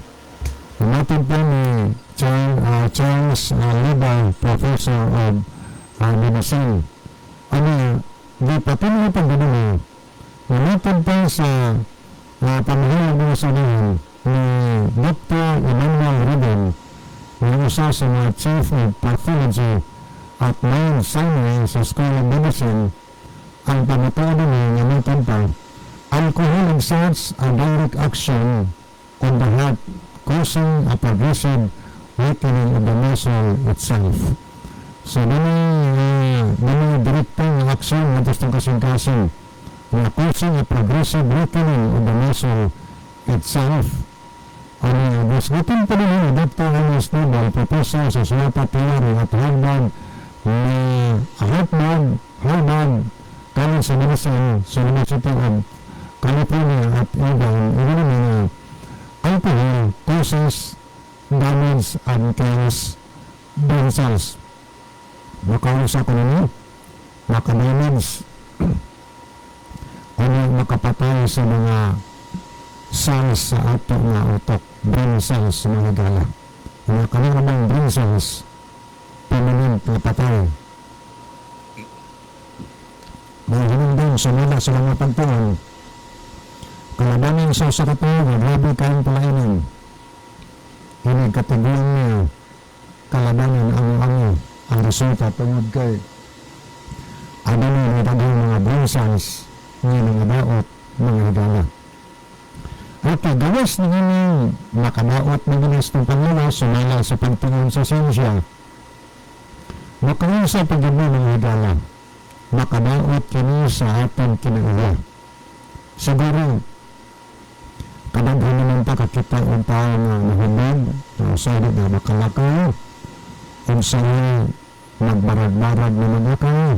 Natin po ni Charles Liba, Professor of Medicine. Ano, di patuloy pag ganun eh. Natin po sa pamahalang mga sanahan ni Dr. Emmanuel Rubin, na isa sa mga Chief of Pathology at Mount Sinai sa School of Medicine, ang pamatuod niya nga natin pa, alcohol exerts a direct action on the heart, causing a progressive weakening of the muscle itself. So, dili direktong aksyon nga gustong kasing-kasing na causing a progressive weakening of the muscle itself. Ano, gusgutin pa din ni Dr. Ernest Noble, professor sa Suwapa Theory at Harvard ni Harvard College of Medicine sa University of California at Irvine, ito naman na alcohol causes damage and kills brain cells. Makausa ko ninyo, makadamage, ano makapatay sa mga cells sa ato nga utok, brain cells sa mga gala. Mga kanang namang brain cells, permanent na patay. Mga hinungdan sa mula sa mga pagtuon, kalabanan sa usa ka tuig nga grabe kayong palainan. Ini katiguan niya kalabanan ang resulta tungod kay adunay mga daghang mga brain cells nga mga daot, mga higala. Okay, gawas na nga makadaot na ginas ng panglawas, sumala sa pagtuon sa siyensya. Makaunsa pag mo, mga higala, makadaot kini sa atong kinauwa. Siguro, kadaghan naman ta kakita ang tao nga nahubog, na usay na makalakaw, unsay nagbarag-barag na mga kao.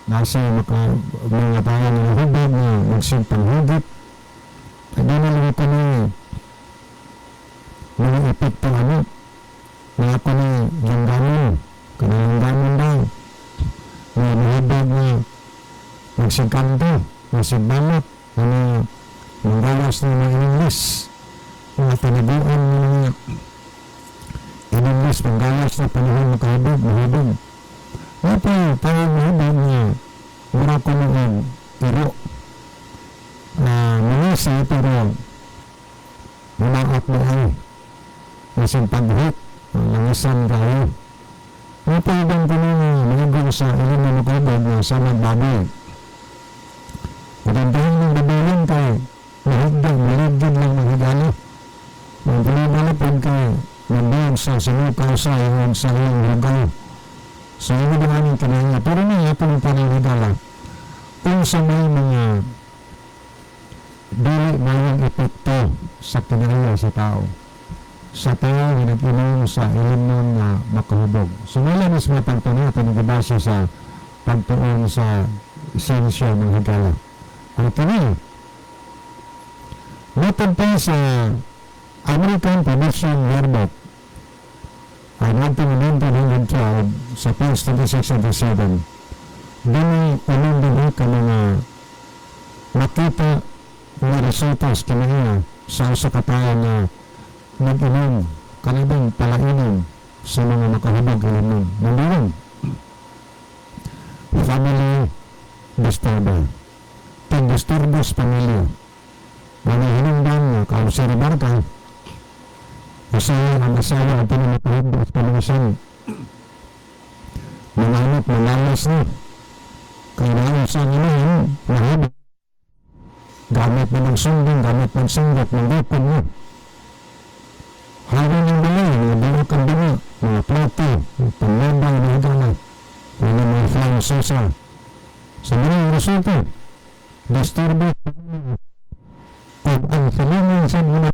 Nasa maka, mga tao nga nahubog nga magsimpang hugit. Ay di na lang ko ni mga epekto ano. Nga ako ni langganon. Kanalangganon daw. Nga nahubog nga magsigkanto, magsigbanat, nga manggawas na mga English. Mga tanaguan nga mga English, manggawas na panahon makahubog, mahubog. Nga pa, tayo mahubog nga mura ko noong iro. Mangisa pero mumaot mo ay masing paghit, langisan kayo. Nga pa, ibang ko nung mga sa ilim na makahubog nga sa magbaboy. Magandahan ng babayan kay mahigda, maligid lang mahigala. Ang pinabala po kay nabiyag sa sinukaw sa iyong sa iyong lugaw. So, hindi ba namin kinaya? Pero na ito ng panahigala. Kung sa may mga dili mayang epekto sa kinaya sa tao, sa tao nga nag-inom sa ilimnon nga makahubog. So, wala mas mapagtanaw nagibase sa pagtuon sa esensya ng higala. Ang kini, matod pa sa American Publishing Yearbook ay 1912 sa page 26-27, dini unang dinhi ka mga makita nga resulta sa kinaya sa usa ka tawo nga nag-inom kanibang palainom sa mga makahubog ilimnon. Number 1, family disturber. Pagdisturbo sa pamilya. Mga hinungdan nga kaobserbar ka, usahay ang asawa ang pinamapahubog at pamangsan. Mga anak, malalas na. Kaya na sa inahan, mahaba. Gamit na magsundong, gamit magsundot, manggupod mo. Hawa ng balay, mga bulok ang bunga, mga plato, panlabang, mga higala, mga flying saucer. Sa mga resulta, disturbo o ang feeling sa mga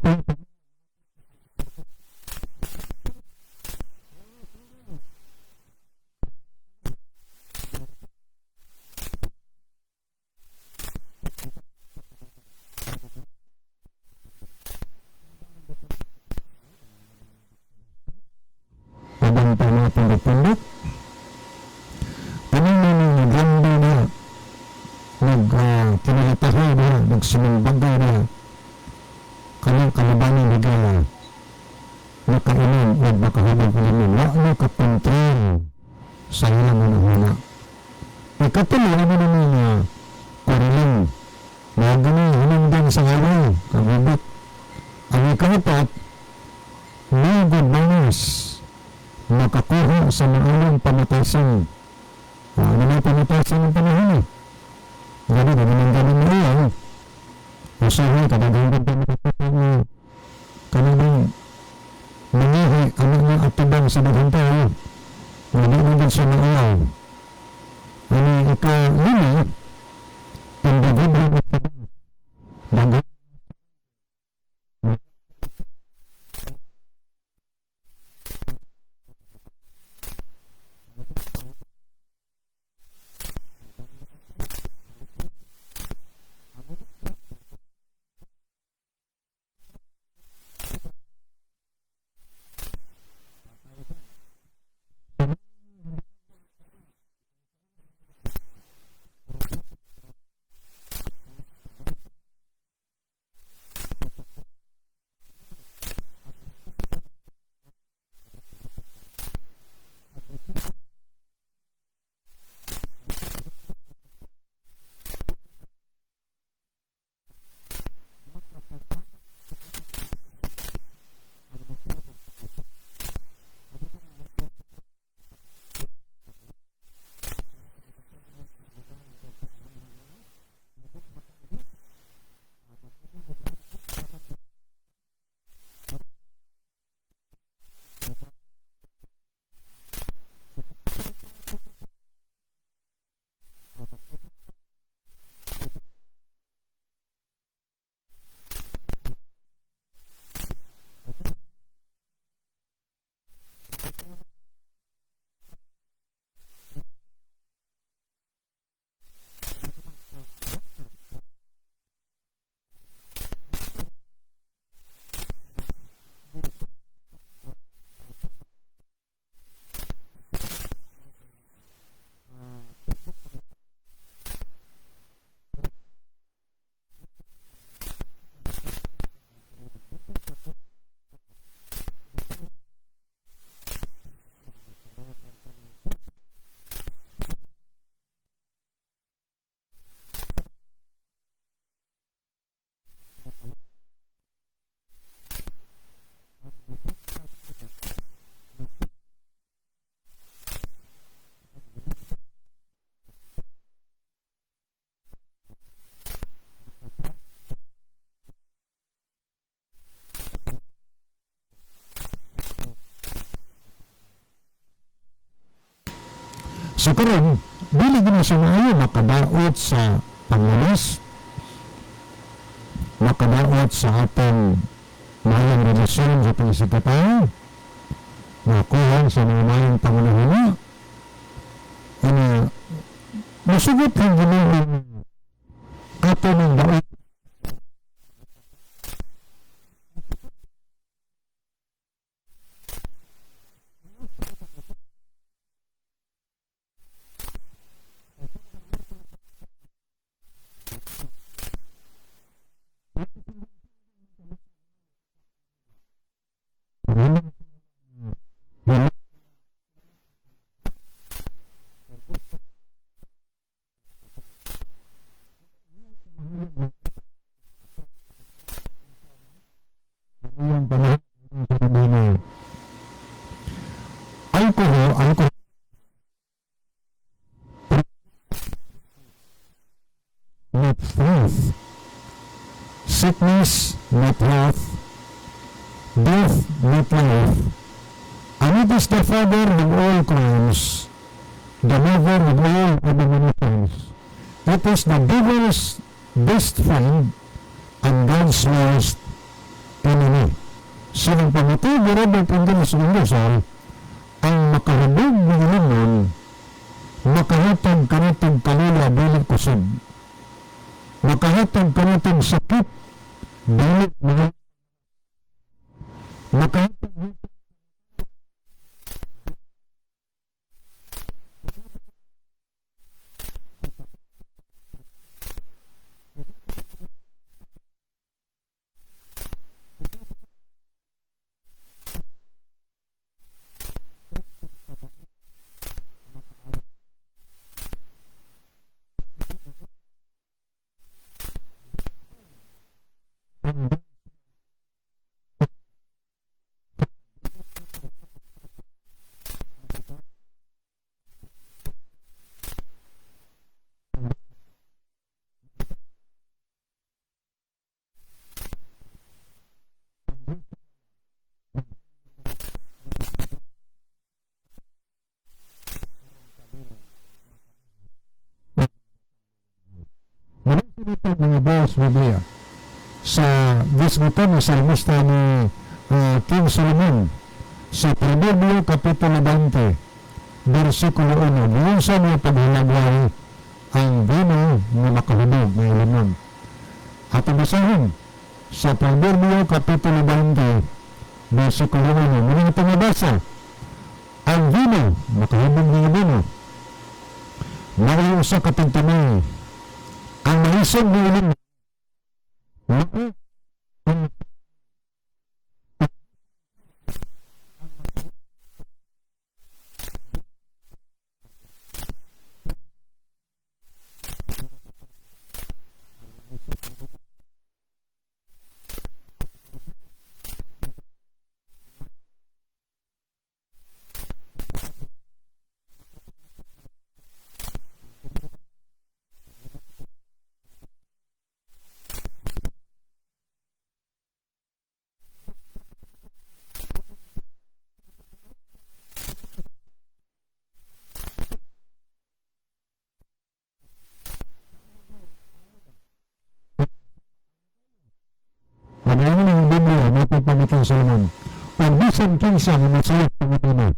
ubang pa mga pundok-pundok. Panahon na naganda na, nagkinalitahoy na, nagsinumbagay na, kanang kalabanan higala, nakainom o makahubog ilimon, wa na kakontrol sa ilang hunahuna. Ikatulo, ano naman nga, koriling, mga ganun, hinungdan sa away, kagubot. Ang ikaapat, no good manners, makakuha sa maayong pamatasan. Ano na pamatasan ng panahon eh? Ganun, ganun, ganun na iyan. Usahay, kadaghan pamatasan na kanang nangihi, ano nga atubang sa daghang tao. Hindi na din siya maayaw. Ano ika-lima, pandagod daghang So karon, dili gid na siya maayo makadaot sa panglawas, makadaot sa atong maayong relasyon sa pangisipatao, makuha sa mga maayong pangunahuna, ano, masugot ang Ginoo ato ng daot. Iyang panahon sa mga alcohol, not health, sickness not health, death not life, and it is the father of all crimes, the mother of all abominations. It is the devil's best friend and God's worst enemy. So, ang pamati ni Robert Ingersoll Ingersoll, ang makahubog ng ilimon, makahatag kanitong kalula dili kusog, makahatag kanitong sakit dili mga, makahatag mga boss Biblia sa gisgutan ni salmista ni King Solomon sa Proverbio Kapitulo 20 versikulo 1, giunsa niya paghilagway ang vino nga makahubog nga ilimon. Atong basahon sa Proverbio Kapitulo 20 versikulo 1, muna itong mabasa ang vino makahubog nga vino mao usa ka tingtumay ang maisog ni ilim Pamitan Solomon. Pag bisan kinsa nga masulot pangutana.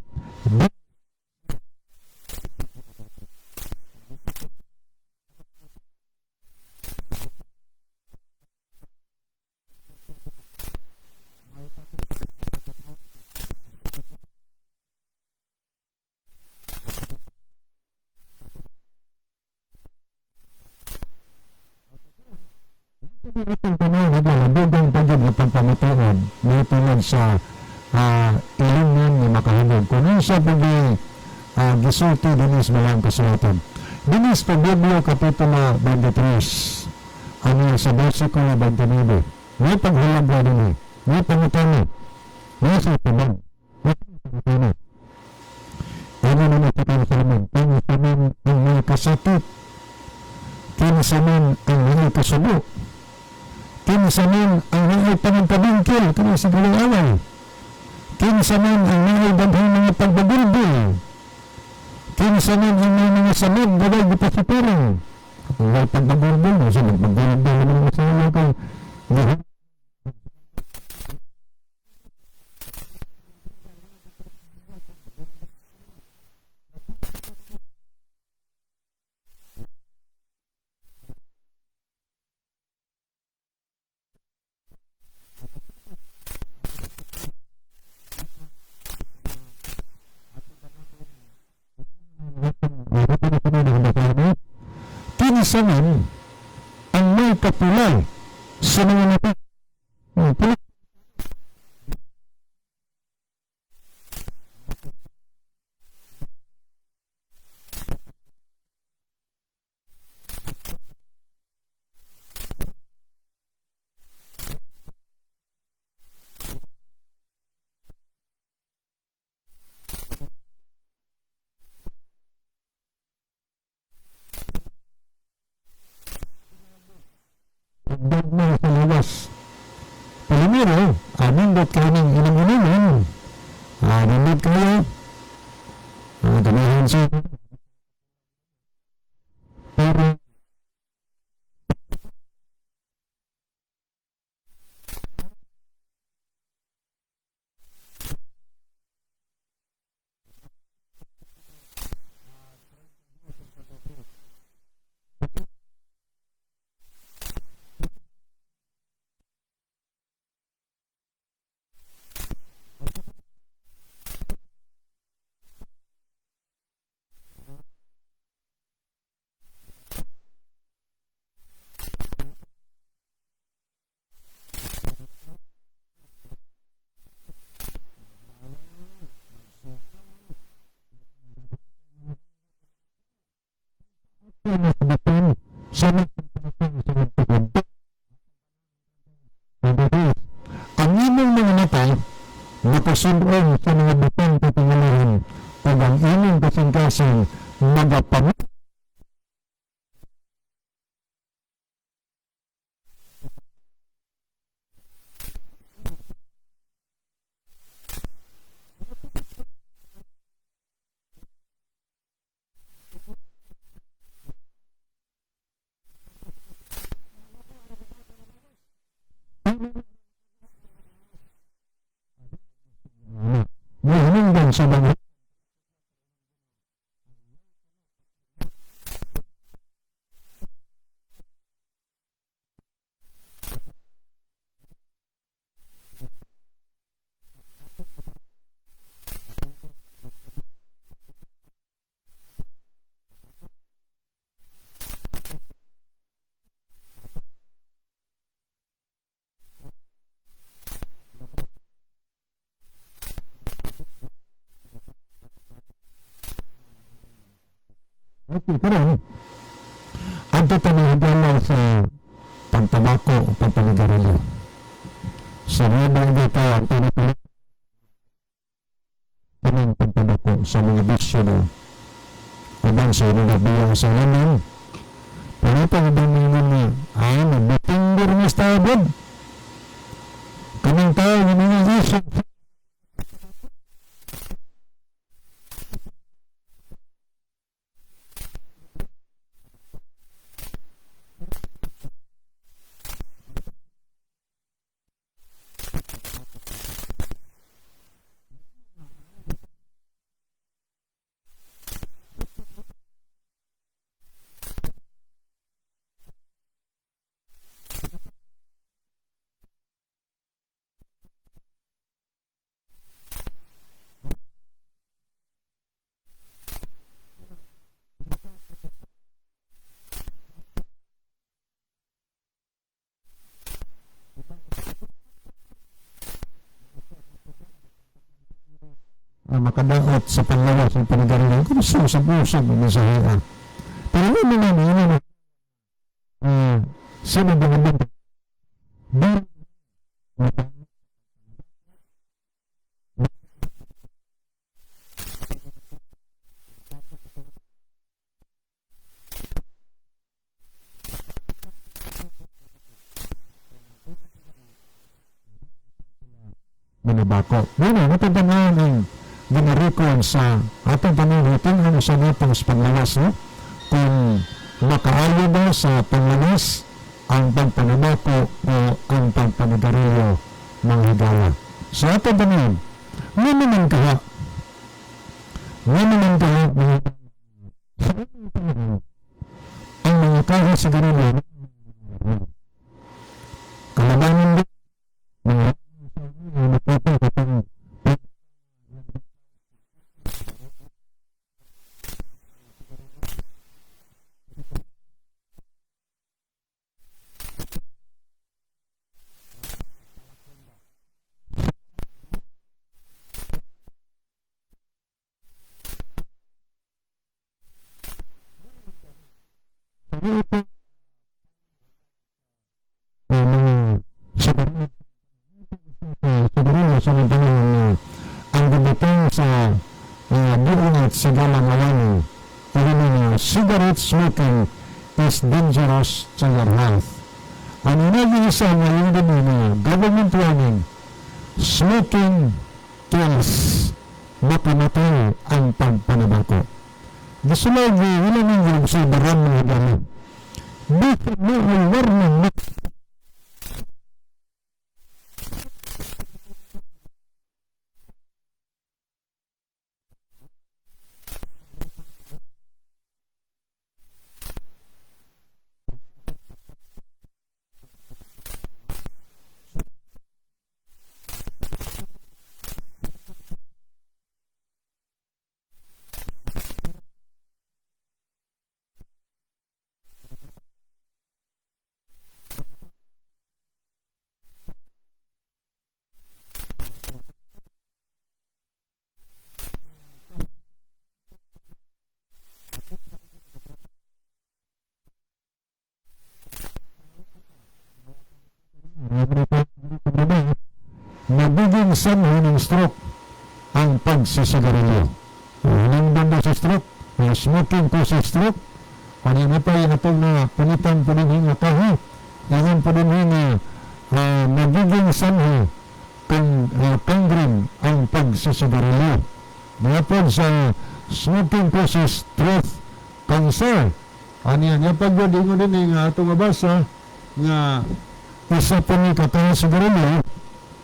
Dugang pagod na pagpamatuod nitungod sa ilingan nga makahubog. Kung unsa pag gisulti dinis malang kasulatan. Dinis Proverbio Kapitulo 23 ano sa versikulo 29. May paghulog dinhi, may pangutana, may sa tubag, may pangutana. Ano naman ito sa Solomon? Kinsa man ang may kasakit, kinsa man ang may kasubo, kinsa man ang naay pangagkabingkil, kani sa away, kinsa man ang naay daghang mga pagbagulgul, kinsa Kinsa man ang may mga samad, bagay di pa sa parang. Kung way pagpagulbol, kasi nagpagulbol naman sa iyo kay kinsa man ang may kapulay sa mga mata. Dagma sa lawas. Primero, anindot kayo ng inom-inuman. Anindot kayo. Ganahan siya. Pero, ang imong mga mata makasun-on sa mga butang kapangalan ug ang imong kasing-kasing magapamit Mihinungdan sa mga Okay, karon adto ta mga sa pagtabako o pagpanigarilyo. Sa mga dito ang pinang pagtabako sa mga bisyo na ubang sa mga biyang sa laman. Pero ito ang ibang mga na ay nagbitinggir na sa tabod. Kaming tao ng mga isip. Makadaot sa panglawas ng panigarilyo. Kung usap-usap ng mensahe. Pero ano naman, sino ba naman? Manabako. Bueno, natantangan ang ginarecord sa atong panahon ang usa natong sa panglawas, no? Kung makaayo ba sa panglawas ang pagpanabako o ang pagpanigarilyo, mga higala. Sa atong panahon, ngano man kaha mga ang mga kaha sigarilyo kalabanan din mga napapakatang mga sigarilyo sa mga panahon na ang gabutang sa buong sa gamang awani nga cigarette smoking is dangerous to your health. Ang naging isa nga yung din na government warning, smoking kills, makamatay ang pagpanabako. Gusto lang, wala nang obserbaran mga dami. Bakit mo ang warning na nagiging sanhi ng stroke ang pagsisigarilyo? Ilang banda sa stroke, may smoking causes stroke. Ano na pa yung itong na punitan po din nga kaha, ingon po din nga nagiging sanhi kung kangrin ang pagsisigarilyo. Mga po sa smoking causes throat cancer. Ano yan? Yung pag ingon din nga itong mabasa nga isa po ni katawa sigarilyo,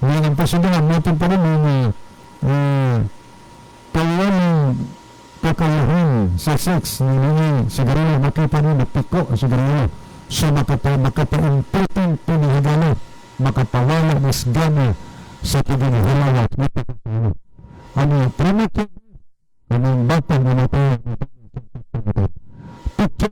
nga ang pasundan natin pa rin nga kawalan kakayahan sa sex ng mga sigarilyo, makita niyo napiko ang sigarilyo. So makapa-important po ni higala, makapawala mas gana sa pagiging. Ano, premature, anong batang na natin, picture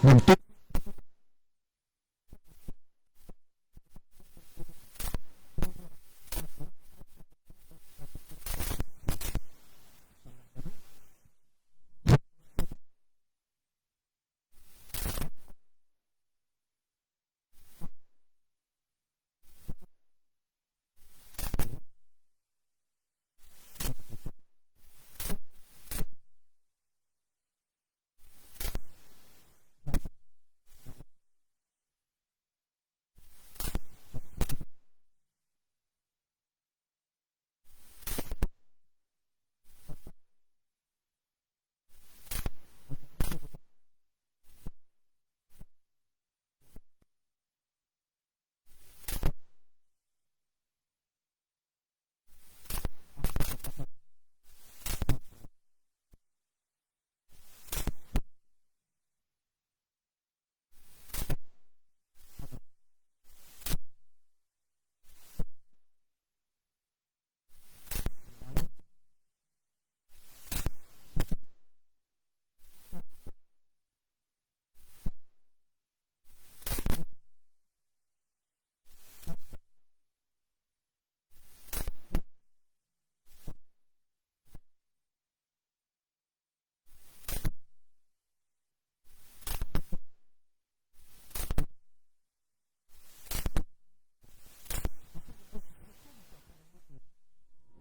Nagtu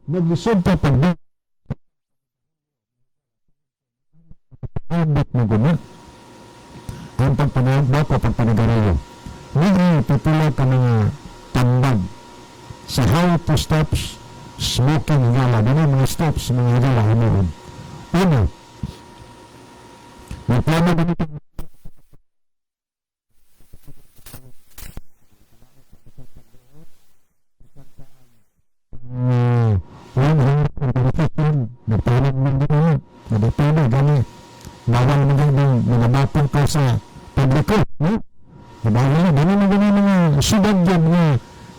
naglisod pa pag ambot mo guna ang pagpanagba ko pagpanagarilyo. Niya pipila ka mga tambag sa how to stop smoking gala. Dili mga steps mga gala himuon. Una, magplano ganito nagpano gani bawal mo gani nagabapon ka sa publiko, no? Bawal na gani na gani mga sudad yan nga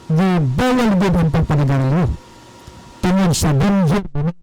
di bawal gud ang pagpanigarilyo tungod sa danger tungod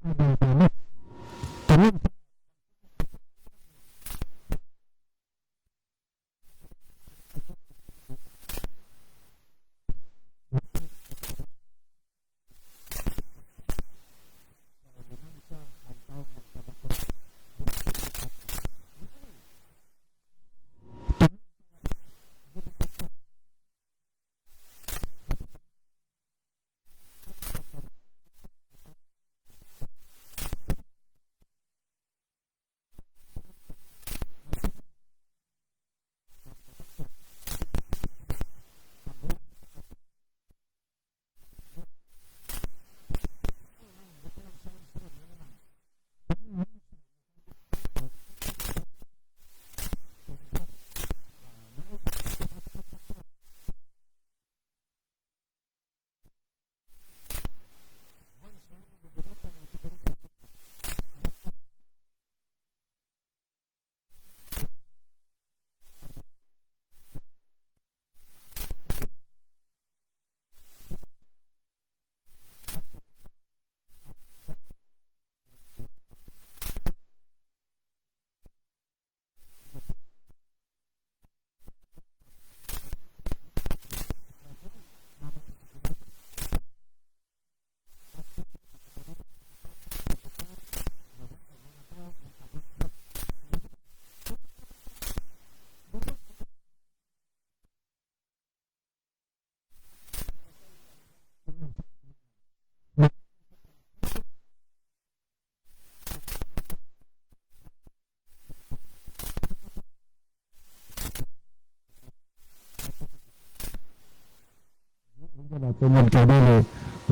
tungod kay dili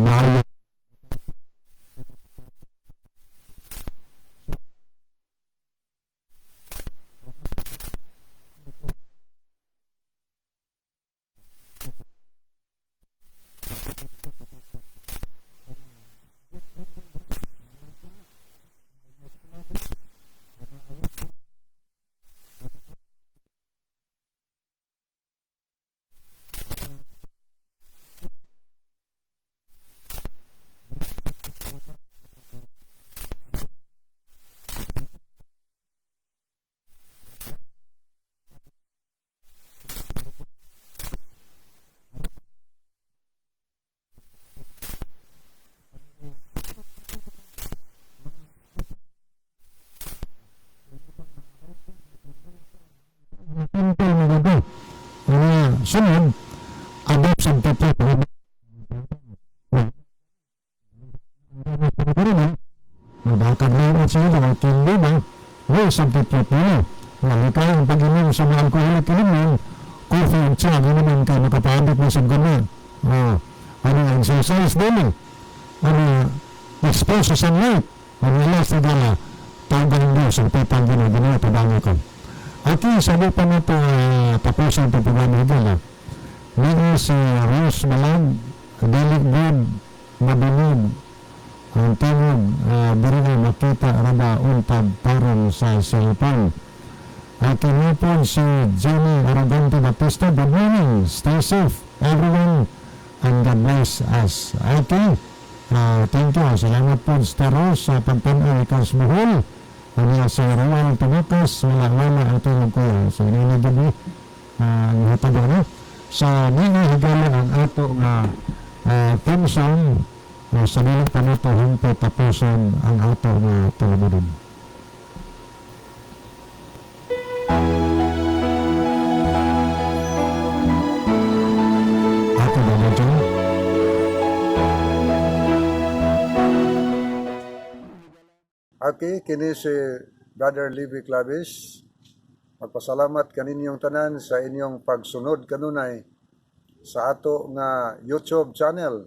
maayo. Sunod, adopt substitute. Magkakaglamat siya mga tindi ba? Well, substitute nila. Wala kayo ang pag-inom sa mga alcoholic inumin, coffee and tsa, gano'n naman ka makapaabot na sa gano'n. Oh, ano, exercise din eh. Ano, expose sa sunlight. Ano, ilas na gala, tawag ng Diyos, ang pitang ginagawa, tabangi ko. Okay, sabi pa na ito, tapusin ito programa higala. Niya si Rose Malag, dili good, mabinig, ang tingog, diri na makita raba untag paron sa cellphone. At kinipon si Jenny Aragante Batista, good morning, stay safe everyone, and God bless us. Okay, thank you. Salamat po, Star Rose, sa pagtanaw ikaw sa Bohol. Ano si Rowan Tumakas, wala wala ang tulong ko. So, inanagin ni ang hatag ano. Sa nina higala ang ato nga theme song sa nilang panito hingpit tapuson ang ato nga tulumanon. Ato ba mo dyan? Okay, kini si Brother Libby Clavis. Magpasalamat kaninyong tanan sa inyong pagsunod kanunay sa ato nga YouTube channel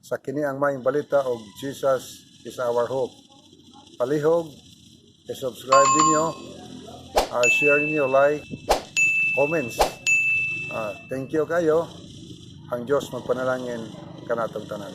sa kini ang maayong balita og Jesus is our hope. Palihog, i-subscribe ninyo, share ninyo, like, comments. Thank you kayo. Ang Diyos magpanalangin kanatong tanan.